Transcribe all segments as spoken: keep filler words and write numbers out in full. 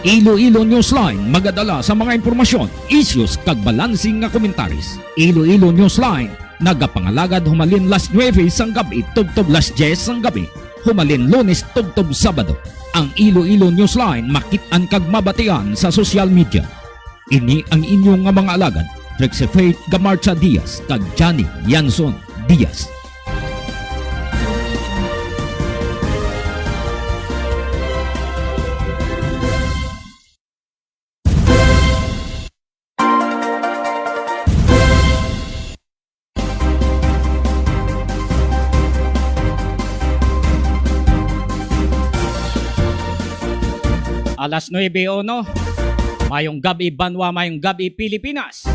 Iloilo Newsline magadala sa mga impormasyon, issues, kag balansing nga komentaris. Iloilo Newsline nagapangalagad humalin las nuebe sang gab-i tubtob las dyes sang gab-i, humalin Lunes tubtob Sabado. Ang Iloilo Newsline makit-an kag mabatian sa social media. Ini ang inyo nga mga alagad, Trixie Faith Gamarcha Diaz kag Johnny Yanson Diaz. Alas nuebe uno. Mayong gab-i, banwa. Mayong gab-i, Pilipinas.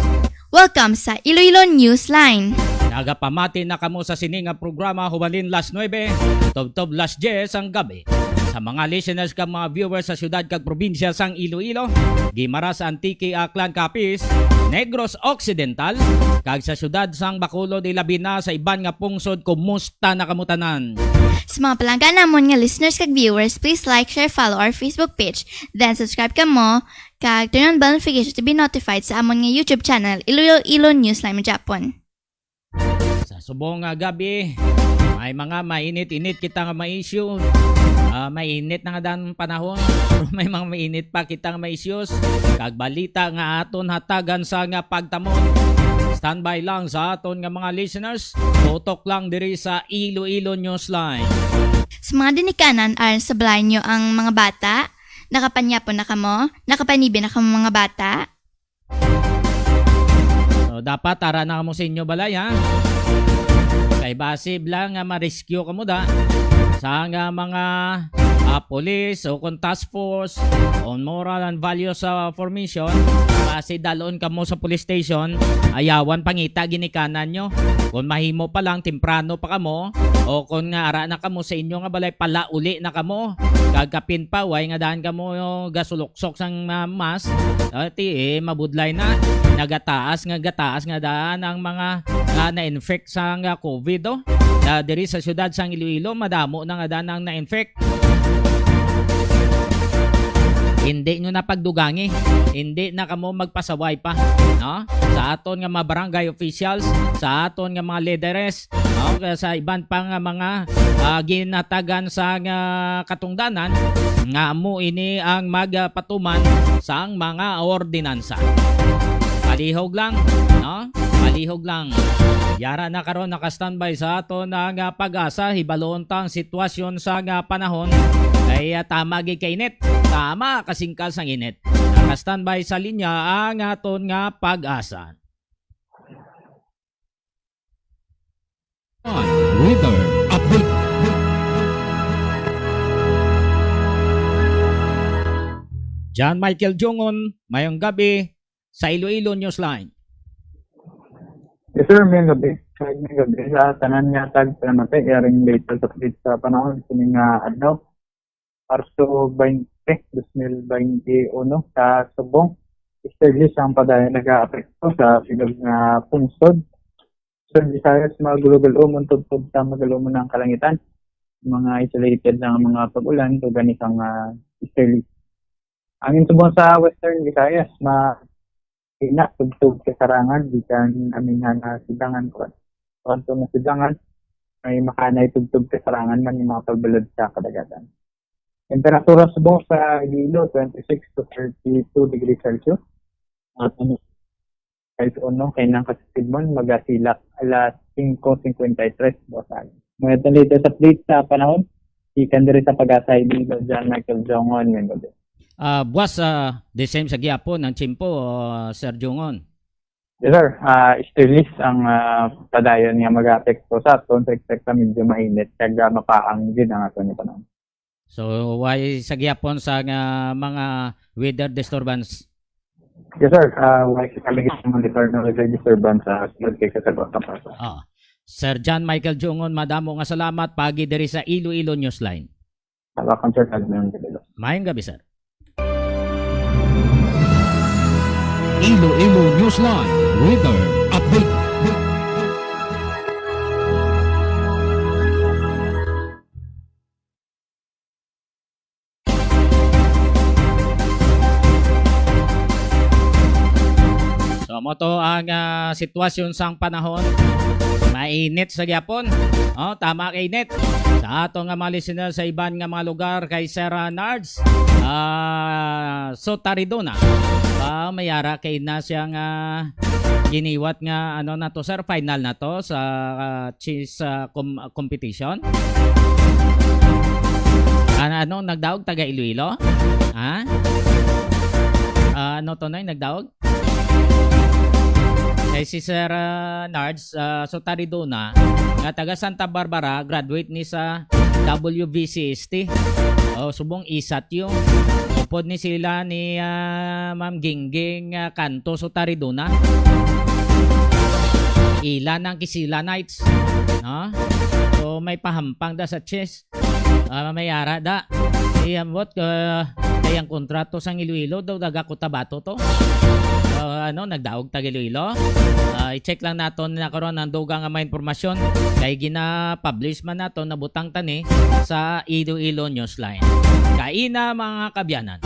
Welcome sa Iloilo Newsline. Nagapamati na kamo sa sini nga programa hubalin las nuebe, tubtob las dyes ang gab-i. Sa mga listeners kag mga viewers sa siyudad kag probinsya sang Iloilo, Guimaras, Antique, Aklan, Capiz, Negros Occidental, kag sa siyudad sang Bacolod, ilabi na sa iban nga pungsod, kumusta na kamo tanan? Sa mga palangga namon nga listeners kag viewers, please like, share, follow our Facebook page. Then subscribe kamo kag turn on bell notification to be notified sa amon nga YouTube channel, Iloilo Newsline Manjapon. Sa subong nga gab-i, may mga mainit-init kita nga ma-issue. Ah, mainit na nga dan panahon, pero may mga mainit pa kita nga ma-issues kag balita nga aton hatagan sa nga pagtamon. Standby lang sa aton nga mga listeners. Tutok lang diri sa Iloilo Newsline. Sa mga dinikanan, aron sa balay nyo ang mga bata, nakapanyapon na kamo? Nakapanibi na kamo, mga bata? So, dapat ara na kamo sa inyo balay, ha? Kay basi bala nga ma-rescue kamo da sa nga mga, ah, police o kon task force on moral and values, ah, formation, basi dalon kamo sa police station, ayawan pangita ginikanan nyo. Kon mahimo pa lang, temprano pa kamo, o kon nga ara na kamo sa inyo nga balay, palauli na kamo. Kag kapin pa, way nga daan kamo gasuluksok sang, ah, mask, ah, ti, eh, mabudlay na. Nagataas nga, gataas nga daan ang mga, ah, na-infect sang, ah, COVID, oh. Ah, diri sa siyudad sang Iloilo, madamo na nga daan ang na-infect. Hindi nyo na pagdugangi. Hindi na kamo magpasaway pa, no? Sa aton nga mga barangay officials, sa aton nga mga lideres, no? Kaya sa iban pa nga mga, ah, ginatagan sa nga katungdanan, nga amo ini ang magpatuman sang mga ordinansa. Palihog lang, no? Palihog lang. Yara na karon naka-standby sa aton ang, ah, PAGASA. Hibaluon ta ang sitwasyon sa nga panahon. Kay, ah, tama gid kainit. Tama kasingkal sang init. Naka-standby sa linya ang aton nga PAGASA. Weather update. John Michael Jungon, mayong gab-i sa Iloilo Newsline. Yes, sir, mayong gab-i. Mayong gab-i sa tanan nga tagpalamati. Yaring latest update sa panahon sining nga adlaw. Marso twenty, dos mil twenty-one, sa subong, easterlies ang padayon nagaapekto sa bilog nga pungsod. Sa Visayas, magalumon tubtob sa magalumon ang kalangitan. Mga isolated lang ang mga pag-ulan, tungod gani sang, ah, easterlies. Ang subong sa Western Visayas, ma-, ina, tubtob kasarangan, gikan aminhan nga sidangan, kuwan. Kuwan to nga sidangan, may makanay tubtob kasarangan man yung mga pagbalod sa kadagatan. Temperatura subong sa Iloilo, twenty-six to thirty-two degrees Celsius. At ano, kahit ano, kay nang kasisigmon, magasilak alas singko singkwenta y tres, boss Ali. Mga latest update sa panahon, ikan diri sa PAGASA, Iloilo, John Michael Jongon, may gabi. Ah, buwas, ah, the same sa gihapon ang tiyempo, ah, Sir Jungon. Yes, sir. Ah, easterlies ang, ah, padayon nga mag-apekto sa aton. Sa eksakta, medyo mainit kag, ah, mapaang gid ang aton nga panahon. So, way sa gihapon sa nga mga weather disturbance? Yes, sir. Ah, way sa kami gid monitor ng weather disturbance sa sunod kay sa Sabot, Pampanga. Ah. Sir John Michael Jungon, madamo nga salamat pagi diri sa Iloilo Newsline. Welcome, sir. Good morning, Iloilo. Mayong gabi, sir. Iloilo Newsline Weather Update. Ato ang, ah, sitwasyon sang panahon. Mainit sa gyapon. Oh, tama ka init. Sa ato nga mga listeners sa iban nga mga lugar kay Sir, ah, Nards, ah, Sotaridona. Ah, may ara kay na siya nga giniwat nga ano na to, sir, final na to sa, ah, chess, ah, com-, competition. Ano, ano, nagdaog taga Iloilo? Ha? Ah, ano to, Noy? Nagdaog? Kay si Sir, ah, Nards, ah, Sotaridona, nga taga Santa Barbara, graduate ni sa W V C S T. Oh, subong isat yung upod ni sila ni, ah, Ma'am Gingging, ah, Kanto Sotaridona. Ila ng Kisila Knights, no? So, may pahampang da sa chess. Ah, may ara da. Iyambot, ah, kay ang kontrato sang Iloilo daw taga Cotabato to. Ah, ano, nagdaog taga Iloilo. Ah, i-check lang naton na karon ang dugang nga mga impormasyon kay gina-publish man nato, nabutang tani sa Iloilo Newsline. Kaina, mga kabyanan,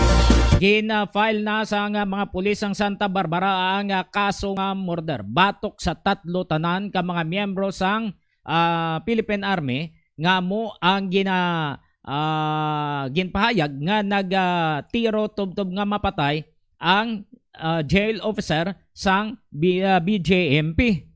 gina-file na sa nga mga pulis sang Santa Barbara ang, ah, kaso nga murder batok sa tatlo tanan ka mga miyembro sang, ah, Philippine Army nga amo ang gina-, ah, ginpahayag nga nag, ah, tiro tubtob nga mapatay ang, ah, jail officer sang B-, ah, B J M P.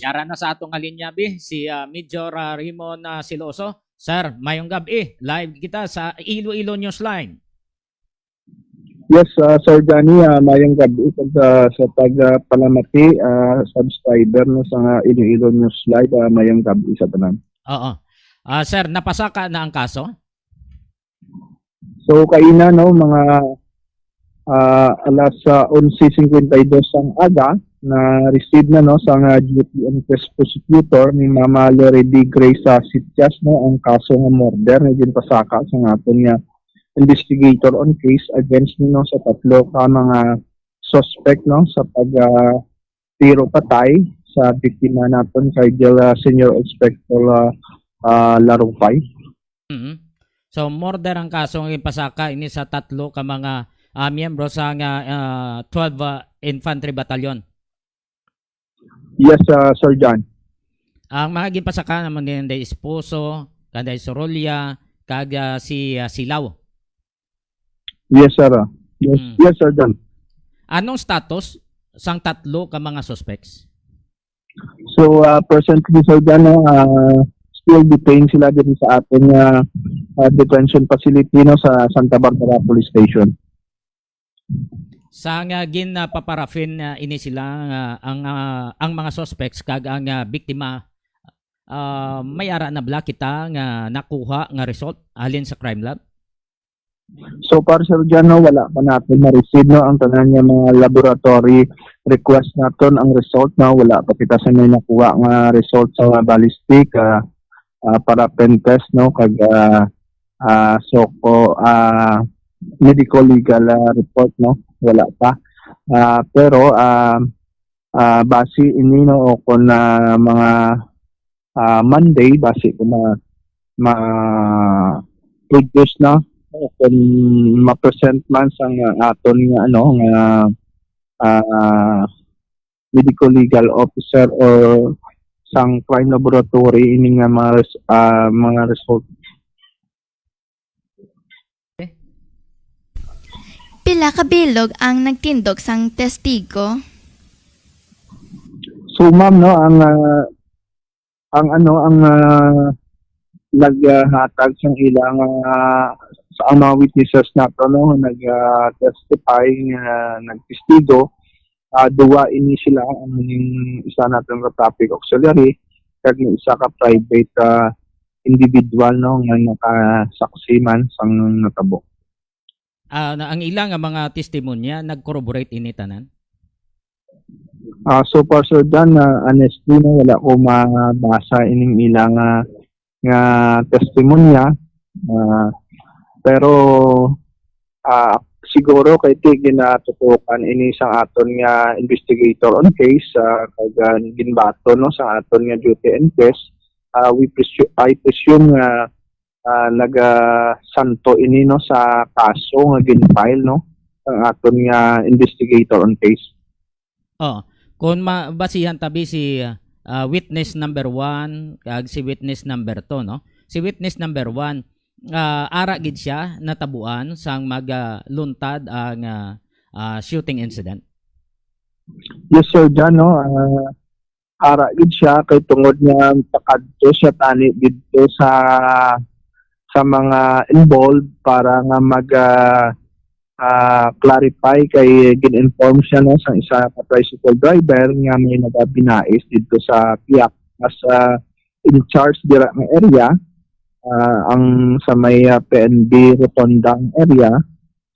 Yara na sa ato nga linya, bi, si, ah, Major, ah, Raymond, ah, Siloso. Sir, mayong gab-i. Live kita sa Iloilo Newsline. Yes, ah, Sir Johnny, ah, mayong gab-i sa, sa taga Palamati, ah, subscriber, no, sa nga Iloilo News Live, ah, mayong gab-i sa tanan. Oo. Ah, sir, napasaka na ang kaso? So, kaina, no, mga, ah, alas, ah, onse cincuenta y dos sang aga, na-receive na, no, sa nga G P M case prosecutor ni Mama Loredy Grace, ah, Sitias, no, ang kaso nga murder nga ginpasaka sa nga aton nga investigator on case against, no, sa tatlo ka mga suspect, no, sa pag, ah, tiro patay sa biktima naton kay Gil-, ah, Senior Inspector, ah, ah, Larupay. Mhm. So, murder ang kaso nga ginpasaka ini sa tatlo ka mga, ah, miyembro sa nga, ah, twelve, ah, Infantry Battalion. Yes, ah, Sir John. Ang mga ginpasaka naman din day Esposo, kanday Sorolla, kag, ah, si, ah, Silao. Yes, sir. Yes, Mm. yes, Sir John. Anong status sang tatlo ka mga suspects? So, ah, presently, Sir John, no, ah, still detained sila dito sa atin nga, ah, detention facility, no, sa Santa Barbara Police Station. Sa nga gin, ah, paparafin, ah, ini sila nga ang, ah, ang mga suspects kag ang, ah, biktima, ah, may ara na bala kita nga nakuha nga result halin sa crime lab? So far, Sir John, no, wala pa natin ma-receive, no, ang tanan nga mga laboratory request naton, ang result, no, wala pa kita sa may nakuha nga result sa mga ballistic, ah, ah, para pen test, no, kag, ah, ah, so ko, ah, medical legal, ah, report, no, wala pa. Ah, pero, ah, ah, base ini, no, o kung, ah, mga, ah, Monday, base ko ma-, ma-produce na, o kung ma-present man sa nga aton nga, ano, nga, ah, medical legal officer or sang crime laboratory ini nga mga res-, ah, mga result. Pila ka bilog ang nagtindog sang testigo? So, ma'am, no, ang, ah, ang, ano, ang, ah, naghatag sang ilang, ah, sa, ang mga witnesses nato, no, nag, ah, testify nga nagtestigo, ah, duwa ini sila, ang isa naton ka traffic auxiliary, kag may isa ka private, ah, individual, no, nga nakasaksi man sang natabo. Ah, na, ang ila nga mga testimonya nag-corroborate ini tanan? Ah, so far, Sir Dan, ah, honestly, no, wala ko mabasa ining ila nga, nga testimonya. Ah, pero, ah, siguro kay ti ginatutukan ini sa aton nga investigator on case, ah, kag, ah, ginbaton, no, sa aton nga duty and test. Ah, we presu-, I presume nga ah, nagasanto ini, no, sa kaso nga gin-file, no, ang aton nga investigator on case. Oh, kung ma-, basihan tabi si, ah, witness number one kag si witness number two, no? Si witness number one, ah, ara gid siya natabuan sang magaluntad ang, ah, ah, shooting incident. Yes, Sir John, no? Ah, ara gid siya kay tungod nga pakadto siya tani didto sa, sa mga involved para nga mag, ah, ah, clarify kay gin-inform siya, no, sa isa ka tricycle driver nga may nagabinais didto sa Piak as, ah, in charge dira nga area, ah, ang sa may, ah, P N B Rotonda ang area.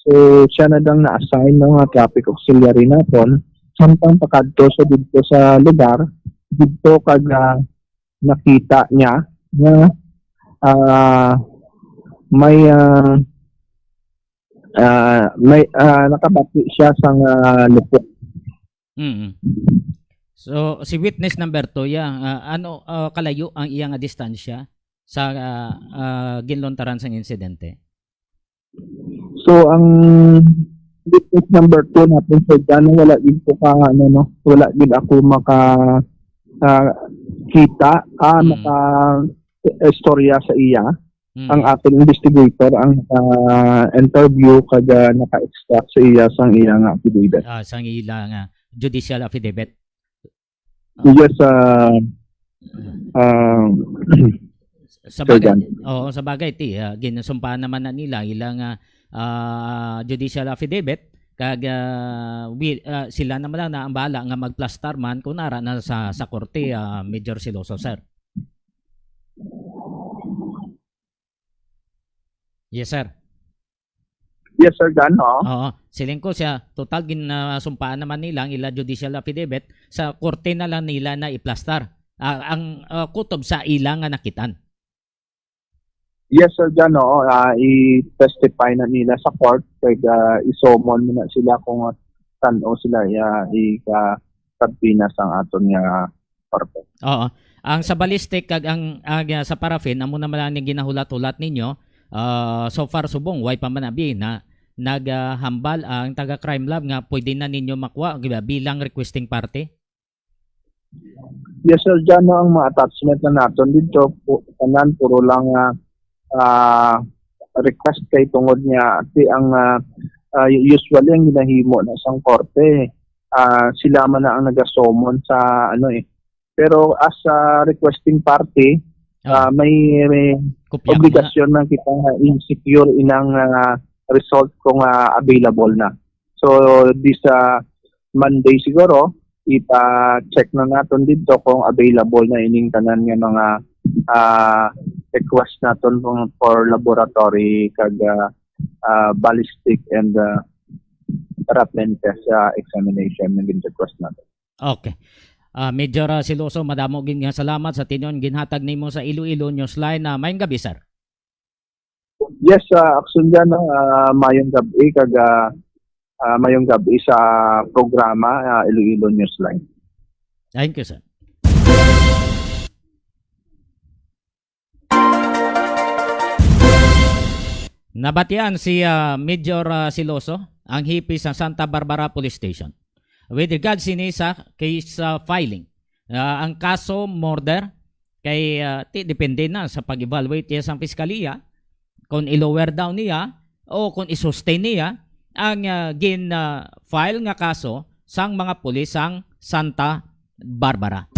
So, siya na lang na-assign, no, nga traffic auxiliary naton. Samtang pakadto siya didto sa lugar, didto kag, ah, nakita niya nga, ah, may, ah, ah, may, ah, nakabati siya sang, ah, lupok. Mm. So, si witness number two, ya, ah, ano, ah, kalayo ang iya nga distansya sa, ah, ah, ginluntaran sang insidente? So, ang witness number two natin, Sir John, wala gid ko ka, ano, no, wala gid ako maka, ah, kita, ah, Mm. maka istorya sa iya. Mm. Ang ating investigator ang, ah, interview kag, ah, naka-extract sa iya sang iya nga affidavit. Ah, sang ila nga judicial affidavit. Yes, ah, ah, Sa Sir bagay, John. Oo, sa bagay, ti, ah, ginasumpaan naman na nila ila nga, ah, judicial affidavit, kag, ah, wi-, ah, sila naman lang na ang bahala nga magplastar man kung ara na sa, sa korte, ah, Major Siloso, sir. Yes, sir. Yes, Sir John, oo. Oo. Siling ko siya, total ginasumpaan naman nila ang ila judicial affidavit, sa korte na lang nila na iplastar. Ah, ang, ah, kutob sa ila nga nakitan. Yes, Sir John, oo. Ah, i-testify na nila sa court, kag, ah, i-summon mo na sila kung, ah, tan-o sila, ah, ika-subpoena sang aton nga korte. Oo. Ang sa ballistic kag ang, ang, ah, sa paraffin, amo naman ang ginahulat-hulat ninyo. Ah, so far, subong, way pa man abi na naghambal ang taga Crime Lab nga pwede na ninyo makuha, di ba, bilang requesting party? Yes, Sir John, no, ang mga attachment na naton dito, pu-, tanan, puro lang, ah, ah, request kay tungod niya. Ati ang, ah, ah, usually ang ginahimo na sang korte, ah, sila man na ang nagasummon sa, ano, eh. Pero as a requesting party, Oh. ah, may, may Kopya ko na. Obligasyon na kita nga i-secure inang, ah, result kung, ah, available na. So, this, ah, Monday siguro, ipa-check na naton dito kung available na ining tanan nga mga, ah, request naton kung for laboratory kag, ah, ah, ballistic and, ah, paraffin test, ah, examination na gin-request naton. Okay. Ah, Major, ah, Siloso, madamo gid nga salamat sa tinyon ginhatag nimo sa Iloilo Newsline. Ah, mayong gabi, sir. Yes, ah, Action Jan, ah, mayong gabi kag, ah, ah, mayong gabi sa programa, ah, Iloilo Newsline. Thank you, sir. Nabatian si, ah, Major, ah, Siloso, ang hepe sa Santa Barbara Police Station, with regards sini sa case, ah, filing. Ah, ang kaso murder kay, ah, ti-, depende na sa pag-evaluate niya sang piskaliya kung i-lower down niya o kung i-sustain niya ang, ah, gin, ah, file nga kaso sang mga pulis sang Santa Barbara.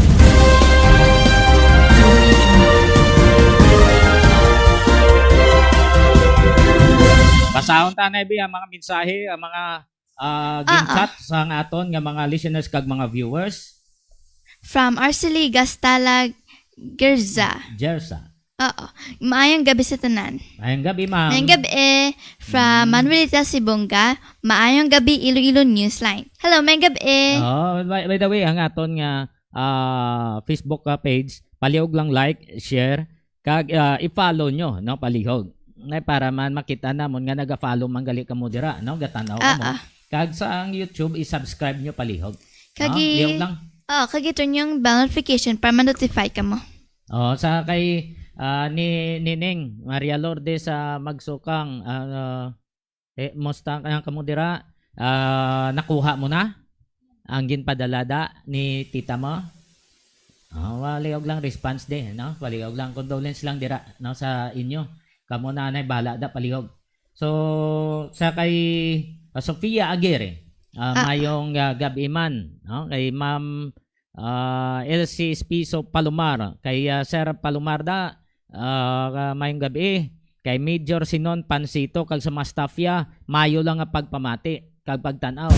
Basahon ta na, Ebi, ang mga mensahe, ang mga, ah, Ah, gin-chat ah. sa aton nga mga listeners kag mga viewers. From Arceliga Stalag Gerza. Gerza. Oo. Maayong gabi sa tanan. Maayong gabi, ma'am. Maayong gabi, from Mm. Manuelita Sibonga. Maayong gabi, Iloilo Newsline. Hello, maayong gabi. Oh, by, by the way, ang aton nga, ah, Facebook, ah, page, palihog lang like, share, kag, ah, i-follow nyo, no, palihog. Ngay para man makita namon nga naga-follow man gali kamo dira, no, gatanaw Ah, kamo. ah. Kag sa ang YouTube, i-subscribe nyo palihog. No? Kagi, Lihog lang. Oh, kagi turn yung bell notification para ma-notify kamo. Oh, sa kay, Ah, ni Nining Maria Lourdes sa Magsukang, ah, eh, musta ka, kamo dira? Ah, nakuha mo na ang ginpadala da ni tita mo? Ah, walay og lang response di, no? Walay og lang condolence lang dira, no, sa inyo. Kamo na anay bahala da palihog. So, sa kay, ah, Sofia Aguirre, ah, Ah. mayong, ah, gab-i man, no? Kay Ma'am, ah, L C Espiso Palomar, kay, ah, Sir Palomar da, ah, mayong gab-i. Kay Major Sinon Pansito kag sa Mastafia, mayo lang nga pagpamati kag pagtan-aw.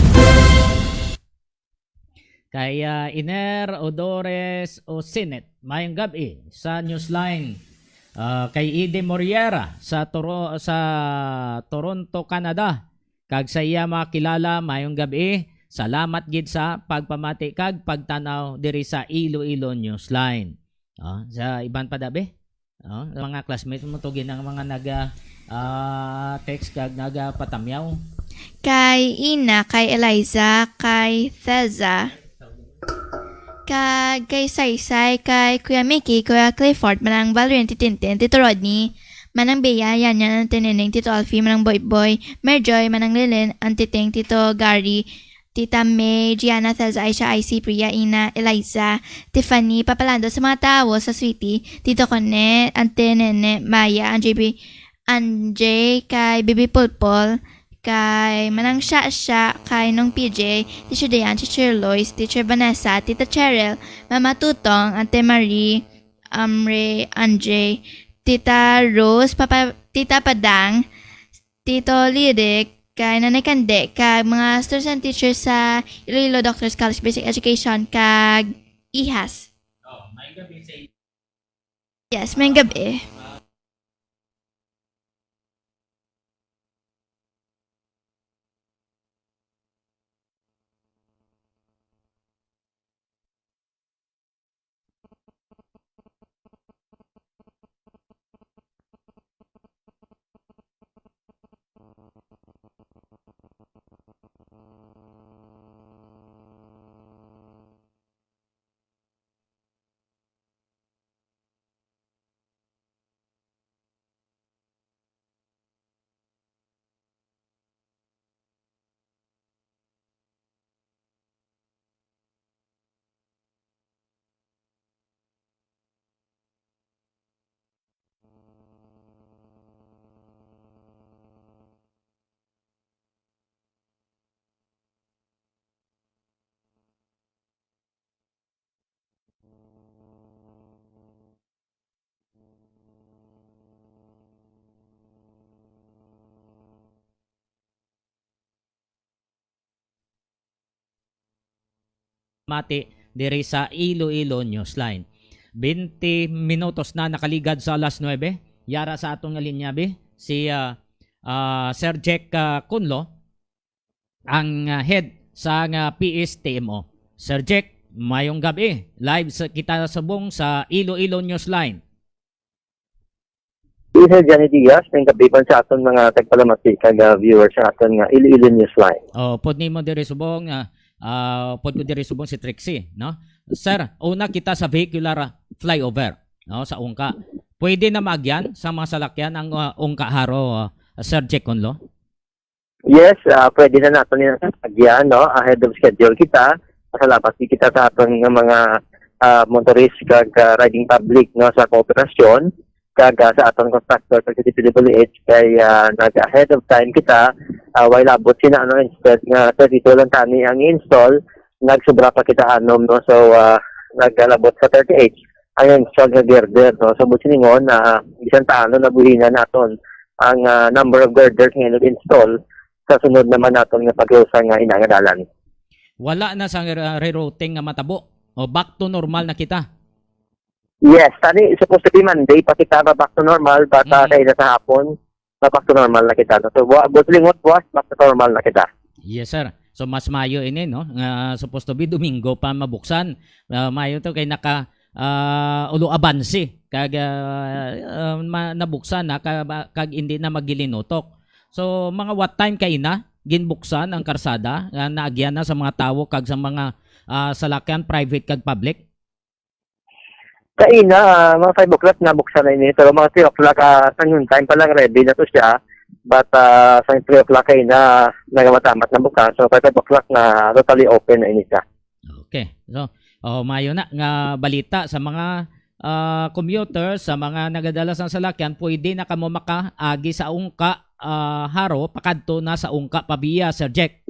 Kay, ah, Iner Odores Osinet, mayong gab-i sa Newsline. Ah, kay Ede Moriera sa Toro-, sa Toronto, Canada, kag sa iya mga kilala, mayong gab-i. Salamat gid sa pagpamati kag pagtan-aw diri sa Iloilo Newsline. Ah, sa iban pa dabi? Oh, mga classmates mo to gid ang mga naga, ah, text kag nagapatamyaw. Kay Ina, kay Eliza, kay Theza, kag kay Saysay, kay Kuya Mickey, Kuya Clifford, Manang Valerie, Auntie Tintin, Tito Rodney, Manang Bea, Yan Yan, Auntie Neneng, Tito Alfie, Manang Boy Boy, Mer Joy, Manang Lilin, Auntie Ting, Tito Gary, Tita May, Gianna, Theza, Aisha, Icy, Priya, Ina, Eliza, Tiffany, Papa Lando, sa mga tawo sa Sweetie, Tito Connect, Ante Nene, Maya, Anjay, Bi-, Anjay, kay Bibi Pulpol, kay Manang Shasha, kay Nong P J, Teacher Dayan, Teacher Lois, Teacher Vanessa, Tita Cheryl, Mama Tutong, Ante Marie, Amre, Anjay, Tita Rose, Papa, Tita Padang, Tito Lirik, kay Nanay Kande, kag mga students and teachers sa Iloilo Doctors College Basic Education, kag ihas. Oh, may gabi sa inyo. Yes, may gabi. Mati diri sa Iloilo Newsline. Twenty minutos na nakaligad sa alas nuebe. Yara sa aton nga linya, bi, si, ah, ah, Sir Jack, ah, Kunlo, ang, ah, head sa nga P S T M O. Sir Jack, mayong gabi. Live sa, kita subong sa Iloilo Newsline. Sir Johnny Diaz, may gabi man sa aton mga tagpalamati kag, ah, viewers sa aton nga Iloilo Newsline. Oh, pod nimo diri subong, ah, ah, pod ko diri subong si Trixie, no? Sir, una kita sa vehicular, ah, flyover, no, sa Ungka. Pwede na maagyan sa mga salakyan ang, ah, Ungka Haro, ah, Sir Jack Kunlo? Yes, ah, pwede na nato ni agyan, no? Ahead of schedule kita. Pasalamat di kita sa aton nga mga, ah, motorist kag, ah, riding public, no, sa kooperasyon kag, ah, sa aton contractor sa C D P W H kay, ah, nag-ahead of time kita. Ah, way labot sina, ano, instead nga thirty-two lang tani ang install, nagsubra pa kita anom, no? So, ah, nagalabot sa thirty-eight ang install nga girder, no? So, businingon na bisan paano nabuhinan naton ang, ah, number of girders nga nag-install sa sunod naman naton nga pag-close nga ina nga dalan. Wala na sa, ah, rerouting nga matabo. O, back to normal na kita. Yes, tani supposed to be Monday pa kita ba back to normal, but, ah, Mhm. kay na sa hapon, na back to normal na kita. So, bu-, buot lingot, buwas, back to normal na kita. Yes, sir. So, mas mayo ini, no? Nga supposed to be Domingo pa mabuksan. Ah, mayo to kay naka, ah, ulo abansi kag, ah, ah, ma-, nabuksan na ka-, ba-, kag hindi na magilinutok. So, mga what time kay na ginbuksan ang karsada nga naagyan na sa mga tawo kag sa mga, ah, salakyan private kag public? Kaina, ah, mga five o'clock na buksan na ini, pero mga three o'clock, ah, sa noon time pa lang ready na to siya. But, ah, sa three o'clock kaina, nagamamat na bukas. So, five o'clock na totally open na ini siya. Okay. So, oh, mayo na nga balita sa mga, ah, commuter, sa mga nagadala sang salakyan, pwede na kamo makaagi sa Ungka, ah, Jaro, pakadto na sa Ungka, Pavia, Sir Jack.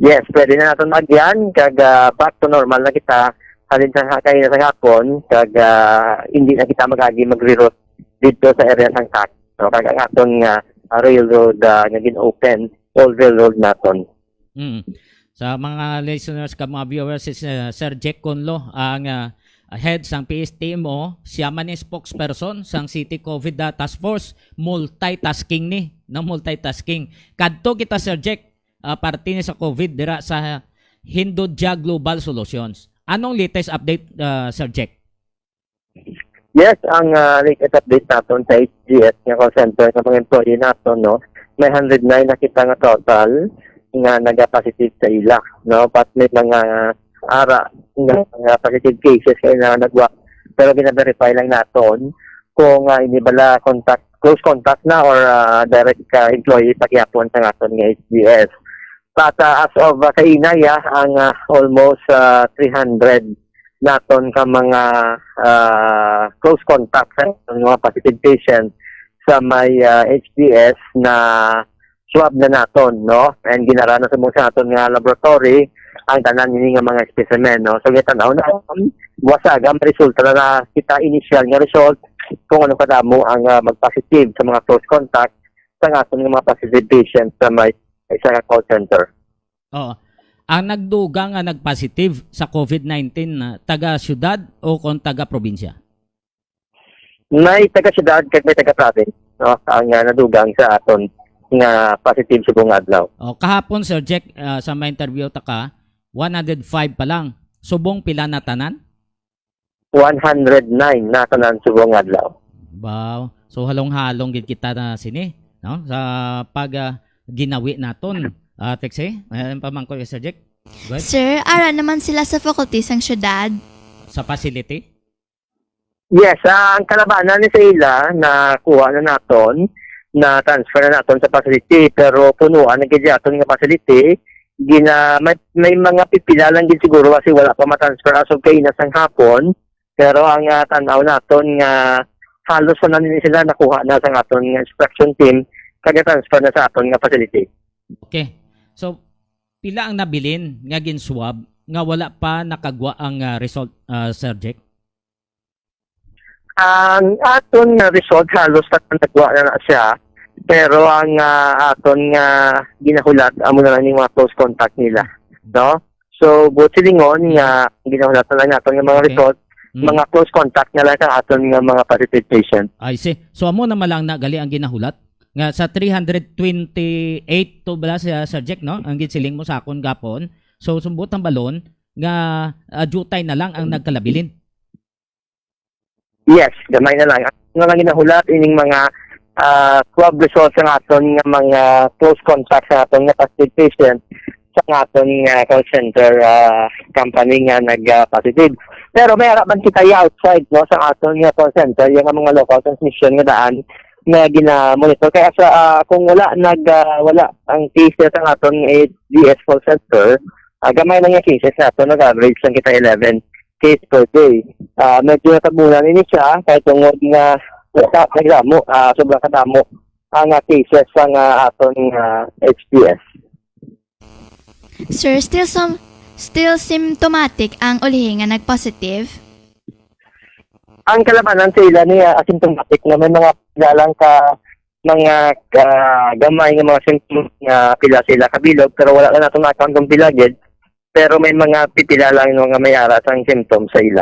Yes, pwede na naton agyan, kag, ah, back to normal na kita. Halin sa ha-, kaina sa hapon, kag, ah, hindi na kita mag-agi magre-route dito sa area sang tax. No? Kag ang aton nga, ah, railroad, ah, nga gin-open, all railroad naton. Mm. Sa mga listeners kag mga viewers, si Sir, Sir Jack Conlo, ang, ah, head sang P S T M O, siya man ang spokesperson sang City COVID, ah, Task Force, multitasking ni, no, multitasking. Kadto kita, Sir Jack, ah, parte ni sa COVID dira sa Hinduja Global Solutions. Anong latest update, ah, Sir Jack? Yes, ang, ah, latest update naton sa H G S nga call center sa mga employee naton, no, may hundred nine na kita nga total nga nagapositive sa ila, no, but may mga ara nga, nga positive cases kay na nagwa, pero gina-verify lang naton kung, ah, ini bala contact, close contact na or, ah, direct ka employee pagyapon sa naton nga H G S. But, ah, as of, ah, kaina, ya, ang, ah, almost, ah, three hundred naton ka mga, ah, close contact sa mga positive patient sa may, ah, H G S na swab na naton, no? And ginara na sa mga sa aton nga laboratory ang tanan ini nga mga specimen, no? So, gitanaw na, buwasaga, may resulta na, na kita initial nga result kung ano kadamo ang, ah, mag-positive sa mga close contact sa aton nga mga positive patients sa may isa ka call center. Oo. Ang nagdugang nga nag-positive sa COVID nineteen, ah, taga siyudad o kon taga probinsya? May taga siyudad kag may taga province, no? Ang, ah, nadugang sa aton nga positive subong adlaw. O, kahapon, Sir Jack, ah, sa may interview ta ka, one hundred five pa lang. Subong pila na tanan? One hundred nine na tanan subong adlaw. Wow. So, halong-halong gid kita na sini, no? Sa pag, ah, ginawi naton. Ah, Texie, may pamangkot ka, Sir Jack? Go ahead. Sir, ara naman sila sa faculty sang syudad? Sa facility? Yes, ah, ang kalabanan ni sa ila na kuha na naton, na transfer na naton sa facility, pero punuan na gid aton nga facility. Gina, may, may mga pipila lang gid siguro kasi wala pa matransfer as of kaina sang hapon. Pero ang, ah, tan-aw naton nga halos na nila sila nakuha na sa aton nga inspection team, kag transfer na sa aton nga facility. Okay. So, pila ang nabilin nga gin-swab nga wala pa nakagwa ang, ah, result, ah, Sir Jack? Ang aton nga result halos na nagwa na, na siya, pero ang, ah, aton nga ginahulat amo na lang yung mga close contact nila, no? So, buot silingon nga ginahulat na lang naton nga mga Okay. result, Mm. mga close contact na lang sa aton nga mga positive patient. I see. So, amo na malang na gali ang ginahulat nga sa three hundred twenty-eight to bala sa subject, no? Ang ginsiling mo sa akon gapon. So, sumbot ang balon nga, ah, jutay na lang ang nagkalabilin. Yes, gamay na lang. Ang nga lang ginahulat ining mga, ah, swab results sa aton nga mga close contact sa aton nga positive patient sa aton nga call center, ah, company nga nag, ah, positive. Pero may ara man kita outside, no, sa aton nga call center, yung mga local transmission nga daan nga gina-monitor. Kaya sa, ah, kung wala nag, ah, wala ang cases sa aton nga H D S call center, ah, gamay lang yung cases nato, nag-average lang kita eleven case per day. Ah, medyo natabunan ini siya kay tungod nga sa nagdamo, ah, sobrang kadamo ang, ah, cases sa nga aton nga H D S. Sir, still some, still symptomatic ang ulihi nga nag-positive? Ang kalabanan sa ila ni, ah, asymptomatic na may mga pila lang ka mga, ah, gamay nga mga symptoms nga pila sila kabilog, pero wala lang nato na-count kung pila gid, pero may mga pipila lang, no, nga may ara sang symptoms sa ila.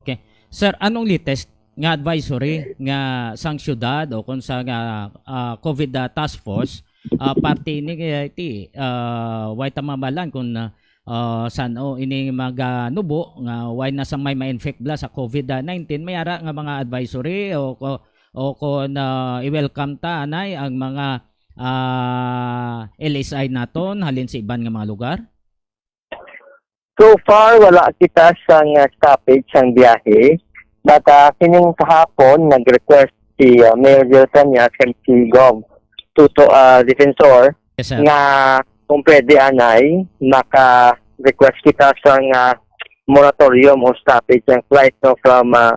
Okay. Sir, anong latest nga advisory nga sang syudad o kung sa nga, ah, COVID, ah, task force, ah, parte ni, eh, ti, ah, way ta mabalan kung, ah, ah, san-o ini maganubo nga way na sang may ma-infect bala sa COVID nineteen, may ara nga mga advisory o ko-, o kon, ah, i-welcome ta anay ang mga, ah, L S I naton halin sa iban nga mga lugar? So far, wala kita sang, ah, stoppage sang biyahe. But, ah, kining kahapon, nag-request si, ah, Mayor Gil Cañas kag si Gov Tuto, ah, Defensor Yes, sir. nga kung pwede anay, maka-request kita sang, ah, moratorium o stoppage ng flight, no, from, ah,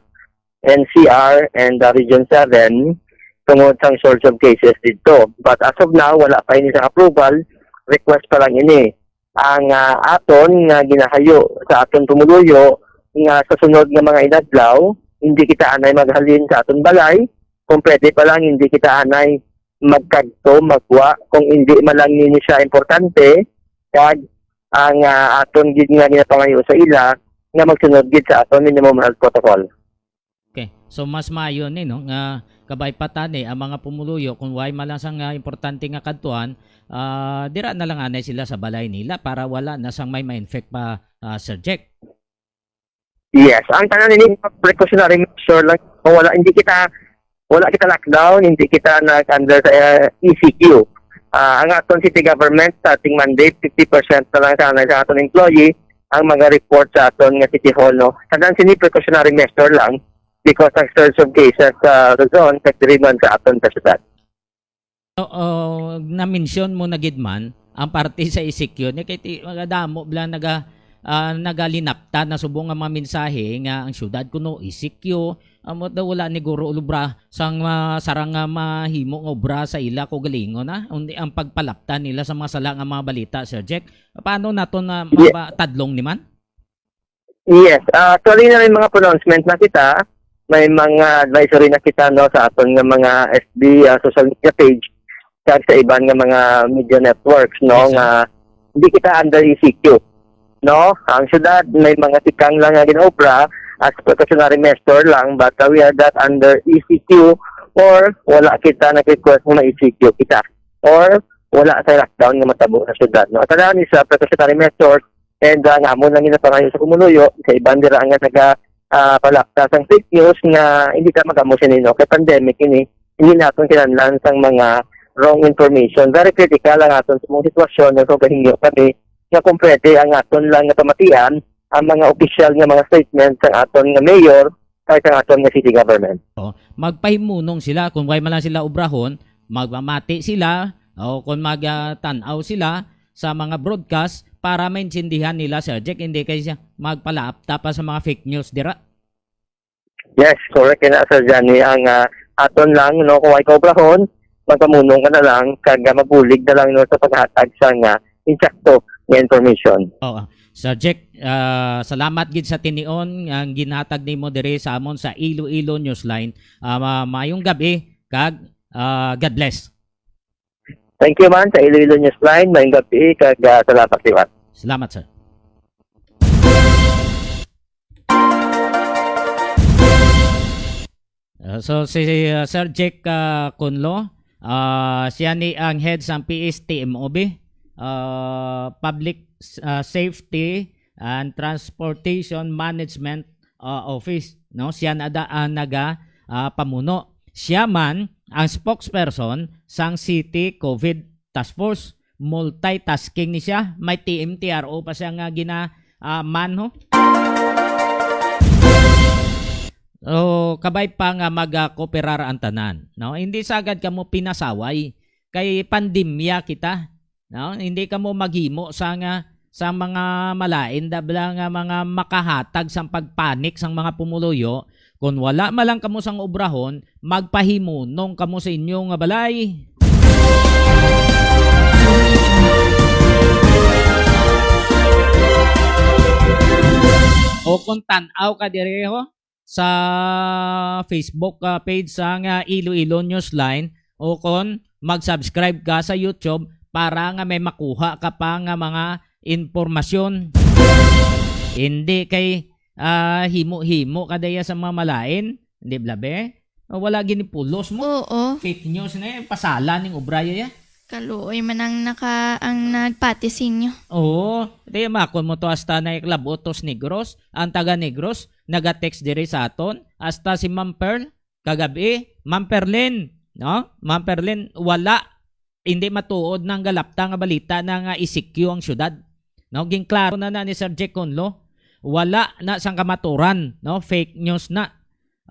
N C R and, ah, Region seven tungod sang surge of cases dito. But as of now, wala pa ini sa approval, request pa lang ini. Ang, ah, aton nga ginahayo sa aton pumuluyo nga sa sunod nga mga inadlaw, hindi kita anay maghalin sa aton balay. Kung pwede pa lang, hindi kita anay magkadto, magwa, kung hindi man lang nini siya importante, kag ang, ah, aton gid nga ginapangayo sa ila nga magsunod gid sa aton minimum health protocol. Okay. So, mas maayo ni, no, nga kabay pa tani ang mga pumuluyo kung way man lang sang, ah, importante nga kadtuan, ah, dira na lang anay sila sa balay nila para wala na sang may ma-infect pa, ah, Sir Jack. Yes, ang tanan ini precautionary measure lang. Kung wala, hindi kita, wala kita lockdown, hindi kita nag-under sa, eh, E C Q. Ah, ang aton city government, starting Monday, fifty percent na lang sana sa aton employee ang mga report sa aton nga City Hall, no? Tanan sini precautionary measure lang because ang surge of cases sa Luzon, kag diri man sa aton sa syudad. Oo, na-mention mo na gid man ang parte sa E C Q ni kay ti-, magadamo bala naga, ah, nagalinapta na subong nga mga mensahe nga ang syudad kuno E C Q, amo daw wala ni guro ulubra sang, ah, sarang nga mahimo nga obra sa ila kaugalingon, ah. Undi ang pagpalapta nila sa mga sala nga mga balita, Sir Jack. Paano naton na Ye- maba-, tadlong ni man? Yes, ah, actually na may mga pronouncement na kita, may mga advisory na kita, no, sa aton nga mga F B, ah, social media page, kag sa iban nga mga media networks, no, Yes, sir. nga hindi kita under E C Q, no? Ang syudad may mga tikang lang nga ginaobra as precautionary measure lang, but, uh, we are not under E C Q or wala kita nag-request nga ma-E C Q kita or wala sa lockdown nga matabo sa syudad, no? At tanan ni sa precautionary measure, and, uh, nga amo lang ginapangayo sa pumuluyo, sa iban dira nga naga, ah, palapta sang fake news nga hindi ta magamo sini, no? Kay pandemic ini, hindi naton kinahanglan sang mga wrong information. Very critical ang aton sa mga sitwasyon, no? So, gahingyo kami nga kung pwede ang aton lang nga pamatian ang mga opisyal nga mga statement sang aton nga mayor kag sang aton nga city government. Oh, magpahimunong sila kung way man lang sila obrahon, magmamati sila o kung mag, ah, tan-aw sila sa mga broadcast para maintindihan nila, Sir Jack, hindi kay siya magpalaapta pa sa mga fake news dira. Yes, correct na, Sir Johnny. Ang, ah, aton lang, no, kung ay kaubrahon, magpamunong ka na lang, kag, ah, mabulig na lang, no, sa paghatag sa nga insakto nga information. Oo. Sir Jack, ah, salamat gid sa tinion nga ginhatag nimo diri sa amon sa Iloilo Newsline. Ah, ma-, maayong gabi kag, ah, God bless. Thank you man sa Iloilo Newsline. Maayong gabi kag, ah, salamat liwat. Salamat, sir. Uh, so, si, uh, Sir Jack, uh, Conlo, uh, siya ni ang head sang P S T M O B, uh, Public, uh, Safety and Transportation Management, uh, Office, no? Siya na da ang naga, uh, pamuno. Siya man ang spokesperson sang City COVID Task Force. Multitasking ni siya. May T M T R O pa siya nga gina, ah, man, ho. So, kabay pa nga mag, ah, kooperar ang tanan, no? Hindi sagad kamo pinasaway kay pandemya kita, no? Hindi kamo maghimo sa nga, sa mga malain da bala nga mga makahatag sang pagpanik sang mga pumuluyo. Kon wala man lang kamo sang obrahon, magpahimunong kamo sa inyo nga balay. O kon tan-aw ka diri, ho, sa Facebook, ah, page sang, ah, Iloilo Newsline, o kon mag-subscribe ka sa YouTube para nga may makuha ka pa nga mga impormasyon. Hindi kay, ah, himo-himo ka daya sa mga malain, di ba, be? O, wala gini pulos mo. Oo. Fake news na yan. Pasala ning obra ya. Kaluoy man ang naka-, ang nagpati sa inyo. Oo. Di makon mo to hasta na iklab-ot to sa Negros. Ang taga Negros, naga-text diri sa aton. Hasta si Ma'am Pearl, kagabi, Ma'am Perlin, no? Ma'am Perlin, wala, hindi matuod na ang galapta nga balita na nga E C Q ang syudad. No? Ginklaro na na ni Sir Jack Conlo. Wala na sang kamaturan, no? Fake news na.